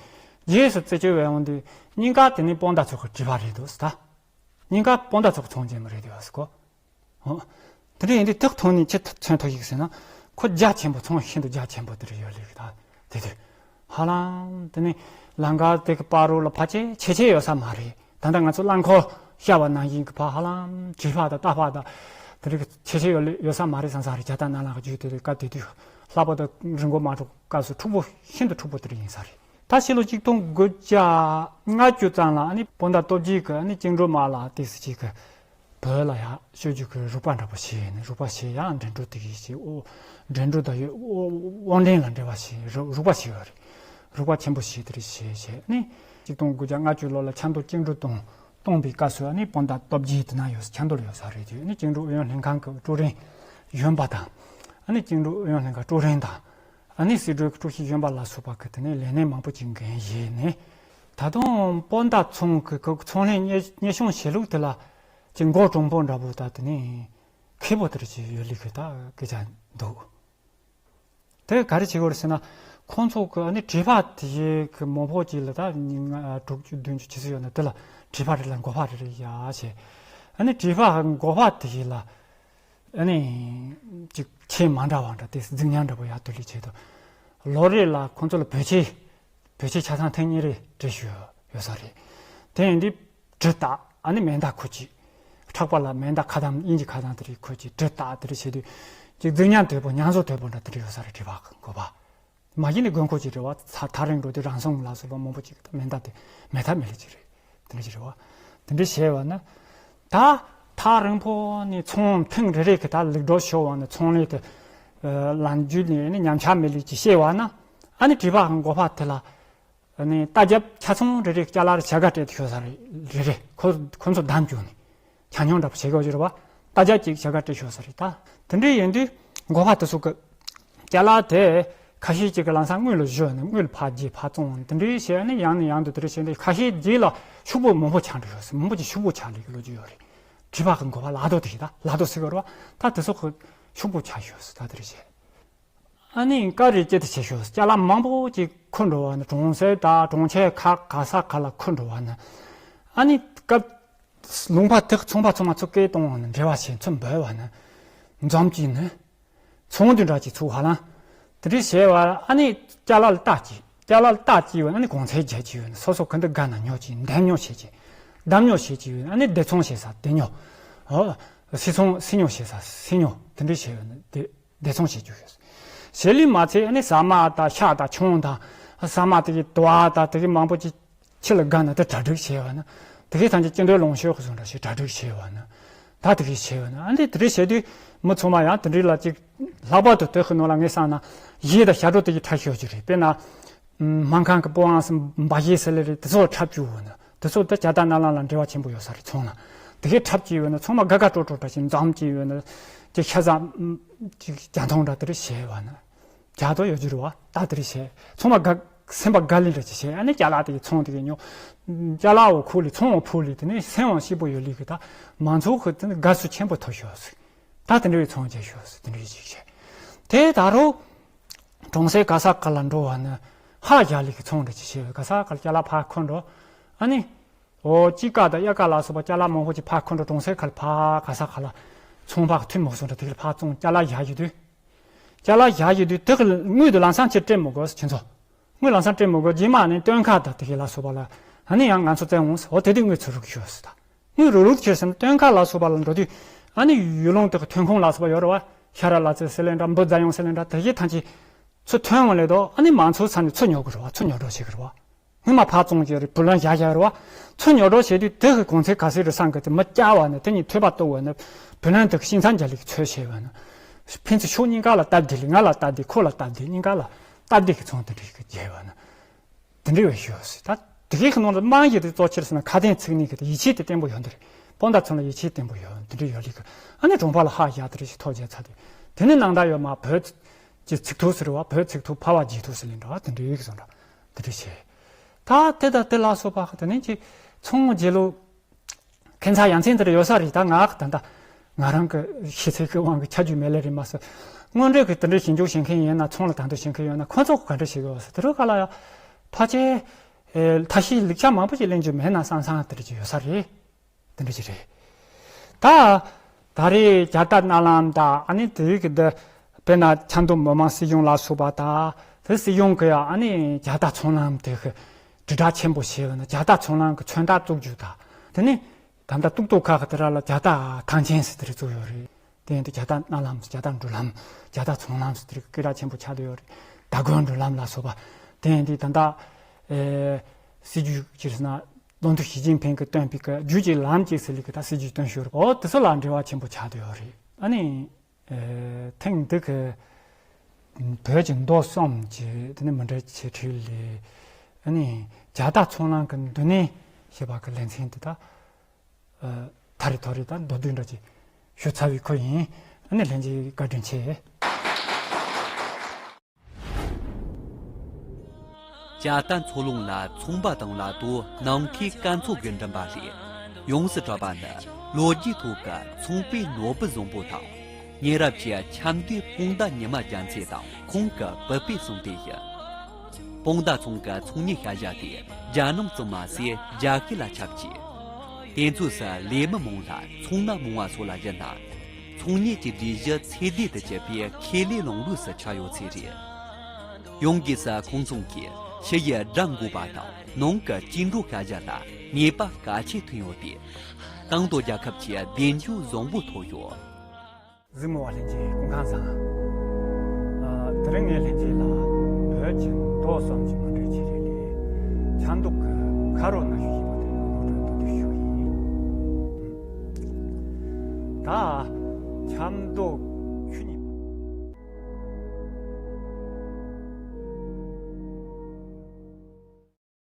རྗེས་སུ་རྩད་གཅོད་བས་འོང་དུས་སྙིང་ག་དེ་ནི་སྤོན་ཟླ་ཚོ་གི་བྲེལ་བ་རེད་འདུག་སི་ད། སྙིང་ག་སྤོན་ཟླ་ཚོ་གི་ཚོང་ཅན་མི་རེད་འདུག་སི་གོ། ཨོ། དེ་འདྲ་ཡིན་དུས་ཐག་ཐུང་ནས་ཅི་མཚོན་ཐུབ་ཡིག་ཟེར་ན། ཁོ་རྒྱ་ཆེན་པོ་ཚོང་ཤིན་ཏུ་རྒྱ་ཆེན་པོ་དེ་རེད་ཡོད་ལེ་ད། དེ་དུས། ཧ་ལམ་དེ་ནི་ལང་ཀ་དེ་གི་པ་རོ་ལ་ཕལ་ཆེར་ཆེ་ཆེ་ཡོད་ས་མ་རེད། ད་ལྟ་ང་ཚོ་རླངས་འཁོར་ཤར་བ་ནང་བཞིན་གི་ཕ་ཧ་ལམ་བྲེལ་བ་དང་རྟ་ཕག་དང་། དེ་རིགས་ཆེ་ཆེ་ཡོད་ལེ་ཡོད་ས་མ་རེད་བསམ་ས་རེད། རྒྱ་དང་ནང་ལ་གི་རྒྱུད་དེ་རེད་སྐབས་དེ་དུས་ལྷག་པར་དུ་རི་མགོ་དམག་འཁྲུག་སྐབས་སུ་འཁྲུག་པོ་ཤིན་ཏུ་འཁྲུག་པོ་དེ་རིགས་ཡིན་ས་རེད། ད་ཕྱི་ལོ་ཆིག་སྟོང་དགུ་བརྒྱ་ལྔ་བཅུ་ཙམ་ལ་ཨ་ནི་སྤོན་ཟླ་སྟོབས་རྒྱལ་གྱིས་ཨ་ནི་བཅིངས་འགྲོལ་དམག་ལ་ཏོག་ཙམ་ཅིག་གི་བོད་ལ་ཡར་ཤོད་རྒྱུ་གི་རོགས་པ་འདྲ་པོ་བྱས་ནས་རོགས་པ་བྱས་ཡང་འགྲན་བསྡུར་དེ་གའི་བྱས་ཨོ་འགྲན་བསྡུར་དང་ཡོད་ཨོ་དབང་འདྲེན་ལ་འབྲེལ་བ་བྱས་རོགས་རོགས་པ་བྱས་ཡོད་རེད། རོགས་པ་ཆེན་པོ་བྱས་དེ་རེད་བྱས་བྱས་ནས་ཆིག་སྟོང་དགུ་བརྒྱ་ལྔ་བཅུ་ལོ་ལ་ཆབ་མདོ་བཅིངས་འགྲོལ་གཏོང་གཏོང་པའི་སྐབས་སུ་ཨ་ནི་སྤོན་ཟླ་སྟོབས་རྒྱལ་དེ་ན་ཡོད་ཆབ་མདོ་ལ་ཡོད་ས་རེད་དུས་ཨ་ནི་བཅིངས་འགྲོལ་ཨུ་ཡོན་ལྷན་ཁང་གི་ཀྲུའུ་རེན་གཞོན་པ་དང་ཨ་ནི་བཅིངས་འགྲོལ་ཨུ་ཡོན་ལྷན་ཁང་ཀྲུའུ་རེན་དང་ཨ་ནི་སྲིད་གྲོས་ཀྱི་ཀྲུའུ་ཞི་གཞོན་པ་ལ་སོགས་པ་གི་དེ་ནས་ལས་སྣེ་མང་པོ་ཅིག་འགན་བཞེས་ནས་ད་དུང་སྤོན་ཟླ་ཚོང་གི་ཁོ་ཚོང་ལས་གཉེར་གཉེར་སྐྱོང་བྱེད་ལུགས་དེ་ལ་ཅིག་མགོ་དྲོན་པོ་འདྲ་པོ་ད་དེ་ནས་མཁས་པོ་དེ་རེད་ཅིག་ཡོད་ལི་གི་ད་སྐད་ཆ་འདུག་དེ་ག་རེ་བྱེད་དགོས་རེད་ཟེར་ན། ཁོང་ཚོ་གི་ཨ་ནི་བྲེལ་བ་དེ་གི་མང་པོ་ཅིག་ལ་ད་ཉིན་ལྔ་དྲུག་ཅུ་བདུན་ཅུ་ཇི་ཙམ་ཡོད་ན་དེ་ལ་བྲེལ་བ་རེ་ལ་འགོག་པ་རེ་རེ་ཡ་བྱས། ཨ་ནི་བྲེལ་བ་འགོག་པ་དེ་གི་ལ་ཨ་ནི་ཅིག་ཁྱད་མ་འདྲ་བ་འདྲ་དེ་རྫིག་ཉམས་འདྲ་པོ་ཡ་དུ་ལི་བྱེད་དོ། ལོ་རེ་ལ་ཁོང་ཚོ་ལ་བོད་ཆས་བོད་ཆས་ཆ་ཚང་ཐེངས་གཉིས་རེ་སྤྲད་ཞུ་ཡོད་ས་རེད། དེ་ཡིན་དུས་གྲི་དང་ཨ་ནི་མེ་མདའ་ཁུར་གྱིས། ཕྲག་པ་ལ་མེ་མདའ་ཁ་ཐང་དབྱིན་ཇི་ཁ་ཐང་དེ་རིགས་ཁུར་གྱིས་གྲི་དང་དེ་རིགས་བྱེད་དུས། ཅིག་རྫིག་ཉམས་དོད་པོ་ཉམས་གསོ་དོད་པོ་འདྲ་དེ་འདྲ་ཡོད་ས་རེད་བྲེལ་བ་འགོག་པ། མ་གཞི་ནས་དགོས་མཁོ་ཅིག་རེད་བ་ཚ་ཐག་རིང་འགྲོ་དུས་རང་སྲུང་ལ་སོགས་པ་མང་པོ་ཅིག་མེ་མདའ་དེ་མེད་ཐབས་མེད་ལས་ཅིག་རེད། དེ་འདྲ་ཅིག་རེད་བ། དེ་འདྲ་བྱས་བ་ན། ད་ཐག་རིང་པོ་ནས་ཚོང་ཐེངས་རེ་རེ་གི་ད་ལེགས་འགྲོ་ཤོར་བ་ནས་ཚོང་ལས་དེ་ལམ་རྒྱུད་ནས་ནི་ཉམས་ཆག་མེད་ལས་ཅིག་ཤེས་བ་ན། ཨ་ནི་བྲེལ་བ་འགོག་པ་དེ་ལ། ནས་རྟ་རྒྱབ་ཆ་ཚང་རེ་རེ་ཅ་ལག་རེ་བྱ་དགའ་སྤྲད་དེ་ཤོར་ས་རེ་རེ་རེ་ཁོ་ཁོ་ཚོ་བདམས་བཅུག་ནས་ཆ་སྙོམས་འདྲ་པོ་བྱེད་དགོས་ཀྱི་རེད་བ། རྟ་རྒྱབ་ཅིག་བྱ་དགའ་སྤྲད་ཤོར་ས་རེད་ད། དེ་འདྲ་ཡིན་དུས་འགོག་པ་དེ་ཚོ་གི་ཅ་ལག་དེ་ ཁ་ཤས་ཅིག་གིས་ལམ་སང་དངུལ་ལ་གཞོལ་ནས་དངུལ་ཕར་རྒྱག་ཕར་བཙོང་དེ་འདྲའི་བྱས་ནས་ཡང་ནས་ཡང་དུ་དེ་འདྲ་བྱས་ནས་ཁ་ཤས་རྗེས་ལ་ཕྱུག་པོ་མང་པོ་ཆགས་འགྲོ་ཡོད་ཟེར། མང་པོ་ཅིག་ཕྱུག་པོ་ཆགས་ལེ་གི་ལོ་རྒྱུས་ཡོད་རེད། བྲིས་པ་གི་འགོ་པ་ལག་རྡོ་དེ་ཡིན་ད། ལག་རྡོ་ཟེར་གི་རེད་བ། ད་དེ་ཚོ་ཁོ་ཕྱུག་པོ་ཆགས་ཡོད་ཟེར། ད་དེ་འདྲ་བྱས། ཨ་ནི་བཀའ་དྲིན་ཅི་ལྟར་ཆེ་ཤོས་ཅ་ལག་མང་པོ་ཅིག་འཁུར་འགྲོ་བ་ནི། གྲོང་གསེབ་དང་གྲོང་ཁྱེར་ཁག་ག་ས་ག་ལ་འཁུར་འགྲོ་བ་ནི། ཨ་ནི་སྐབས་ལུང་པ་དེ་ཚོང་པ་ཚང་མ་ཚུར་སྐད་གཏོང་བ་ནི། འབྲེལ་བ་བྱས་ཚུར་འབུལ་བ་ནི། འཛོམས་ཀྱིས་ནི་ཚོང་འདུས་འདྲ་ཅིག་ཚུགས་ཧ་ལམ་དེ་འདྲའི་བྱས་བ། ཨ་ནི་ཅ་ལག་ལ་ལྟ་ཅིག་ཅ་ལག་ལ་ལྟ་ཅིག་ཡོད་ན་ནི་གོང་ཚད་རྒྱག་ཅིག་ཡོད་ན། སོ་སོ་གི་འདི་དགའ་ན་ཉོ་ཅིག་འདེམས་ཉོ་བྱེད་ཅིག་འདེམས་ཉོ་བྱེད་ཅིག་ཡོད་ན་ཨ་ནི་སྡེ་ཚོང་བྱེད་ས་སྡེ་ཉོ། ཨོ། སིལ་ཚོང་སིལ་ཉོ་བྱེད་ས་སིལ་ཉོ་དེ་འདྲ་བྱས་ཡོད་ན་དེ། བདེ་ཚོང་བྱེད་རྒྱུ་ཡོད། བྱེད་ལས་མ་ཚད་ཨ་ནི་ཟ་མ་དང་ཤ་དང་ཆང་དང་། ཟ་མ་དེ་གི་དུ་བ་དང་དེ་གི་མང་པོ་ཅིག་ཁྱི་ལ་དགའ་ན་དེ་གྲ་སྒྲིག་བྱས་པ་ན། དེ་གི་ཐམས་ཅད་ཅི་འདོད་ལོངས་སྤྱོད་ཀྱི་བཟོ་འདྲ་ཞིག་གྲ་སྒྲིག་བྱས་པ་ན། ད་དེ་གི་བྱས་པ་ན་ཨ་ནི་དེ་འདྲ་བྱས་དུས་མི་ཚང་མ་ཡང་དེ་འདྲ་ལ་ཅིག་ལྷག་པར་དུ་དེ་གི་ནང་ལ་ངས་བསམ་ན་གཞས་དང་ཞབས་བྲོ་དེ་གི་འཁྲབ་ཤོག་ཅིག་རེད། དཔེར་ན། སྨར་ཁམས་ཀྱི་སྤོ་བོའམ་འབའ་གཞས་ཟེར་ལེ་རེད། དེ་ཚོ་འཁྲབ་བཅུག་འོ་ན། དེ་ཚོ་ད་ཇ་རྟ་སྣ་ལམ་ལ་འབྲེལ་བ་ཆེན་པོ་ཡོད་ས་རེད། ཚོང་ལ། དེ་གས་འཁྲབ་བཅུག་འོ་ན་ཚང་མ་དགའ་དགའ་སྤྲོ་སྤྲོ་འདྲ་ཞིག་འཛོམས་བཅུག་འོ་ན། ཅིག་ཤ་ཟ། ཅིག་རྒྱ་མཐོང་འདྲ་དེ་རེ་བྱས་པ་ན། རྒྱ་དོ་ཡོད་རྒྱུ་རེད་བ། ད་དེ་རེ་བྱས། ཚང་མ་དགའ། སེམས་པ་དགའ་ལེ་འདྲ་ཅིག་བྱས། ཨ་ནི་ཅ་ལག་དེ་གས་ཚོང་དེ་གས་ཉོ། ཅ་ལག་འོ་ཁུག་ལེ་ཚོང་འོ་ཕུག་ལེ། དེ་ནས་སེམས་འོ་སྐྱིད་པོ་ཡོད་ལེ་གི། ད་མང་ཚོགས་ཀྱི་དེ་ནས་དགའ་བསུ་ཆེན་པོ་ཐོབ་ཤོག་ཟེར། ད་དེ་འདྲ་བའི་ཚོང་རྒྱག་ཤོག་ཟེར། དེ་འདྲ་བའི་ཅིག་བྱས། དེ་ད་རུང་། གྲོང་གསེབ་ག་ས་ག་ལ་འགྲོ་བ་ནི་ཧ་ཡ་ལི་གི་ཚོང་འདྲ་ཅིག་བྱས། ག་ས་ག་ལ་ཅ་ལག་ཕར་འཁུར་འགྲོ། ཨ་ནི། འོ་དཀྱིལ་ཀ་དང་དབྱར་ཀ་ལ་སོགས་པ་ཅ་ལག་མང་པོ་ཅིག་ཕར་འཁུར་འགྲོ། གྲོང་གསེབ་ཁ་ལ་ཕར་ག་ས་ག་ལ་ཚོང་པ་ཐུན་མོང་སོགས་འདྲ་དེ་ག་ལ་ཕར་བཙོང་ཅ་ལག་བཞག་ཡོད་དུས། ཅ་ལག་བཞག་ཡོད་དུས་དེ་གི་དངུལ་དུ་ལམ་སང་ཅིག་སྤྲད་མི་དགོས་ཁྱེད་ཚོ། དངུལ་ལམ་སང་སྤྲད་མི་དགོས། རྗེས་མ་ནི་སྟོན་ཁ་དང་དེ་ག་ལ་སོགས་པ་ལ། ཨ་ནི་ཡང་ང་ཚོ་བཙལ་འོང་ཟེར། འོ་དེ་དུས་དངུལ་ཚུར་རུག་ཤོག་ཟེར་ད། དངུལ་རུག་རུག་ཁྱེར་ཟིན་སྟོན་ཁ་ལ་སོགས་པ་ལ་འགྲོ་དུས། ཨ་ནི་ཡུལ་ལུང་དེ་གི་ཐོན་ཁུངས་ལ་སོགས་པ་ཡོད་རེད་བ། ཤ་ར་ལ་རྩི་ཟེར་ལེ་འདྲ། འབུ་རྫ་ཡོང་ཟེར་ལེ་འདྲ། དེ་གི་ཐམས་ཅད་ཚུར་ཐོན་འོང་ལེ་དོ། ཨ་ནི་མང་ཚོགས་ས་ནས་ཚུར་ཉོ་གི་རེད་བ། ཚུར་ཉོ་སྒྲོག་བྱེད་གི་རེད་བ། སྔོན་མ་ཕར་བཙོང་གི་རེད། བུ་ལོན་བཞག་བཞག་རེད་བ། ཚུར་ཉོ་སྒྲོག་བྱེད་དུས་དེ་གི་གོང་ཚད་ག་ཚོད་རེད་བསམ་གི། དེ་མི་སྐྱ་བ་ནས་དེ་གཉིས་ཐོས་པ་གཏུགས་བ་ནས་བུ་ལོན་དེ་གི་ཤིང་ཚང་རྒྱ་ལི་གི་ཚོད་བྱས་པ་ན། ཕན་ཚུན་ཕྱོགས་གཉིས་ཀ་ལ་སྟབས་བདེ་ལེ། ང་ལ་སྟབས་བདེ། ཁོ་ལ་སྟབས་བདེ། གཉིས་ཀ་ལ་སྟབས་བདེ་གི་ཚོང་དེ་འདྲ་ཞིག་རྒྱས་པ་ན། དེ་འདྲ་བའི་ཤོག་ཟེར། ད་དེ་གའི་ནང་ལ་དམངས་ཀྱི་དེ་གཙོ་ཆེར་ཟེར་ན་ཁ་དན་ཚིག་གནས་ཀྱི་དེ་ཡིད་ཆེས་དེ་བརྟན་པོ་ཡོད་འདི་རེད། སྤོན་ཟླ་ཚོ་ལ་ཡིད་ཆེས་བརྟན་པོ་ཡོད་འདི་འདྲ་ཡོད་ལི་གི། ཨ་ནི་གྲོང་པ་ལ་ཧ་ཡ་དེ་རེ་ཞིག་ཐོབ་བྱས་ཚར་དུས། དེ་ནི་ནང་ད་ཡོད་མ་བོད་ཀྱི་ཚིག་ཐོ་ཟེར་བ། བོད་ཚིག་ཐོ་ཕ་བ་རྗེས་ཐོ་ཟེར་ལེ་འདྲ་བ་དེ་འདྲ་ཡོད་གི་བཟོ་འདྲ་དེ་འདྲ་བྱས། ད་དེ་ད་དེ་ལ་སོགས་པ་དེ་ནི་ཅི་ཚོང་རྗེས་ལུ། ཁྱད་མཚར་ཡ་མཚན་དེ་རེ་ཡོད་ས་རེད། ད་ང་ད་ད་ང་རང་གི་ཤེས་ཚད་ཀྱི་དབང་གིས་ཆ་རྒྱུས་མེད་ལེ་རེད་མ་ཟད། དངོས་འབྲེལ་གྱི་དེ་འདྲའི་ཞིབ་འཇུག་བྱེད་མཁན་ཡིན་ན། ཚོང་ལ་དང་དོད་བྱེད་མཁན་ཡོད་ན་ཁོང་ཚོ་ག་འདྲ་བྱེད་དགོས་ཟེར། དེ་རུ་ག་ལ་ཡ་ཕལ་ཆེར་ཨེ་ལྟ་ཞིབ་ལེགས་ཆ་མང་པོ་ཞིག་ལེན་རྒྱུ་མེད་ན་བསམ་བསམ་དེ་འདྲ་ཅིག་ཡོད་ས་རེད། དེ་འདྲ་ཅིག་རེད། ད་ད་རེས་རྒྱ་སྟག་གནའ་ལམ་དང་། ཨ་ནི་དེ་གི་འདི་དཔེར་ན་ཆབ་མདོ་མི་དམངས་སྲིད་གཞུང་ལ་སོགས་པ་དང་། དེ་སྲིད་གཞུང་གི་ཡང་ཨ་ནི་རྒྱ་སྟག་ཚོང་ལམ་དེ་གི་དྲིལ་བསྒྲགས་ཆེན་པོ་བྱས་པ་ན། རྒྱ་སྟག་ཚོང་ལམ་གྱི་མཚོན་རྟགས་བཙུགས་རྒྱུ་དང་། དེ་ནས་ད་ལྟ་ཏུག་ཏུག་ཁག་གི་དེ་ར་ལ་རྒྱ་སྟག་ཐང་ཆེན་ཟེར་དེ་རེ་བཙུགས་ཡོད་རེད། དེ་ཡིན་དུས་རྒྱ་སྟག་གནའ་ལམ། རྒྱ་སྟག་འགྲུལ་ལམ། རྒྱ་སྟག་ཚོང་ལམ་ཟེར་དེ་རེ་སྐད་གྲགས་ཆེན་པོ་ཆགས་བསྡད་ཡོད་རེད། མདའ་དགོན་འགྲུལ་ལམ་ལ་སོགས་པ། དེ་ཡིན་དུས་ད་ལྟ་ཨེ་སྲིད་ཇུས་ཅིག་ཟེར་ན། བློ་མཐུན་ཞི་ཅིན་ཕིང་གིས་བཏོན་པའི་གི་རྒྱུད་གཅིག་ལམ་གཅིག་ཟེར་ལེ་གི་ད་སྲིད་ཇུས་བཏོན་ཞོར། འོ་དེ་ཚོ་ལ་འབྲེལ་བ་ཆེན་པོ་ཆགས་བསྡད་ཡོད་རེད། ཨ་ནི། ཨེ་ཐེངས་འདི་གི་བོད་ཀྱི་མདོ་གསུམ་གྱི་དེ་ནི་མི་འབྲལ་ཆེ་ཁྲིད་ལས། ཨ་ནི་རྒྱ་སྟག་ཚོང་ལམ་གྱི་མདོ་ནས་ཞེས་པ་གི་ལེ་ཚན་དེ་དག་ཨ་ཐ་རེ་ཐོ་རེ་དང་མདོར་བསྡུས་འདྲ་ཅིག་ཞུ་ཚར་བའི་ཁུལ་ཡིན། ཨ་ནི་ལྷན་རྒྱས་བཀའ་དྲིན་ཆེ། རྒྱ་སྟག་མཚོ་ལུང་ལ་ཚོང་པ་དང་ལ་དྭགས་ནམ་མཁའི་སྐར་ཚོགས་ཀྱིས་འགྲིམ་པ་ལས་ཡོངས་སུ་གྲགས་པ་ནི། ལོ་རྒྱུས་ཐོག་གི་ཚོང་པའི་ནོར་བུ་བཟང་པོ་དང་། ཉེ་རབས་ཀྱི་ཆབ་མདོའི་སྤུངས་ཟླ་ཉི་མ་རྒྱལ་མཚན་དང་ཁོང་གི་བུ་སྤུན་གསུམ་དེ་ཡིན། སྤུངས་ཟླ་ཚང་གི་ཚོང་གཉེར་བྱ་གཞག་དེ་རྒྱ་ནང་ཙམ་མ་ཟད་རྒྱ་ཤུད་ལ་ཁྱབ་ཀྱི། དེ་ཚོ་སུ་ལས་མི་མང་ལ་ཚོང་ན་མང་བ་སོགས་ལ་གཞིགས་ན། ཚོང་གཉེར་གྱི་སྒྲིག་གཞི་ཚད་ལྡན་དུ་གྱུར་པའི་ཁེ་ལས་ལམ་ལུགས་སུ་ཆགས་ཡོད་ཚད་རེད། ཡང་སྒོས་སུ་ཁོང་ཚང་གིས་ཕྱི་ཡི་དགྲ་འགོག་པ་དང་ནང་གི་བཅིངས་འགྲོལ་བྱ་གཞག་ལ་ནུས་པ་གལ་ཆེ་ཐོན་ཡོད་དེ། གང་དུ་རྒྱལ་ཁབ་ཀྱི་བདེ་འཇགས་བཟང་པོ་ཐོབ་ཡོད། གཟིགས་མོ་བ་ལྷན་རྒྱས་སྐུ་ཁམས་བཟང་། ཨ་དེ་རིང་ངས་ལྷན་རྒྱས་ལ་བོད་ཀྱི་མདོ་གསུམ་གྱི་མི་འགྲོའི་ཆེད་རེ་ལས་ཆབ་མདོ་གི་ཁ་རོ་ན་ཞུ་ཞེས་པ་དེ་ངོ་སྤྲོད་མདོར་བསྡུས་ཞུ་ཡིན། ད་ཆབ་མདོ་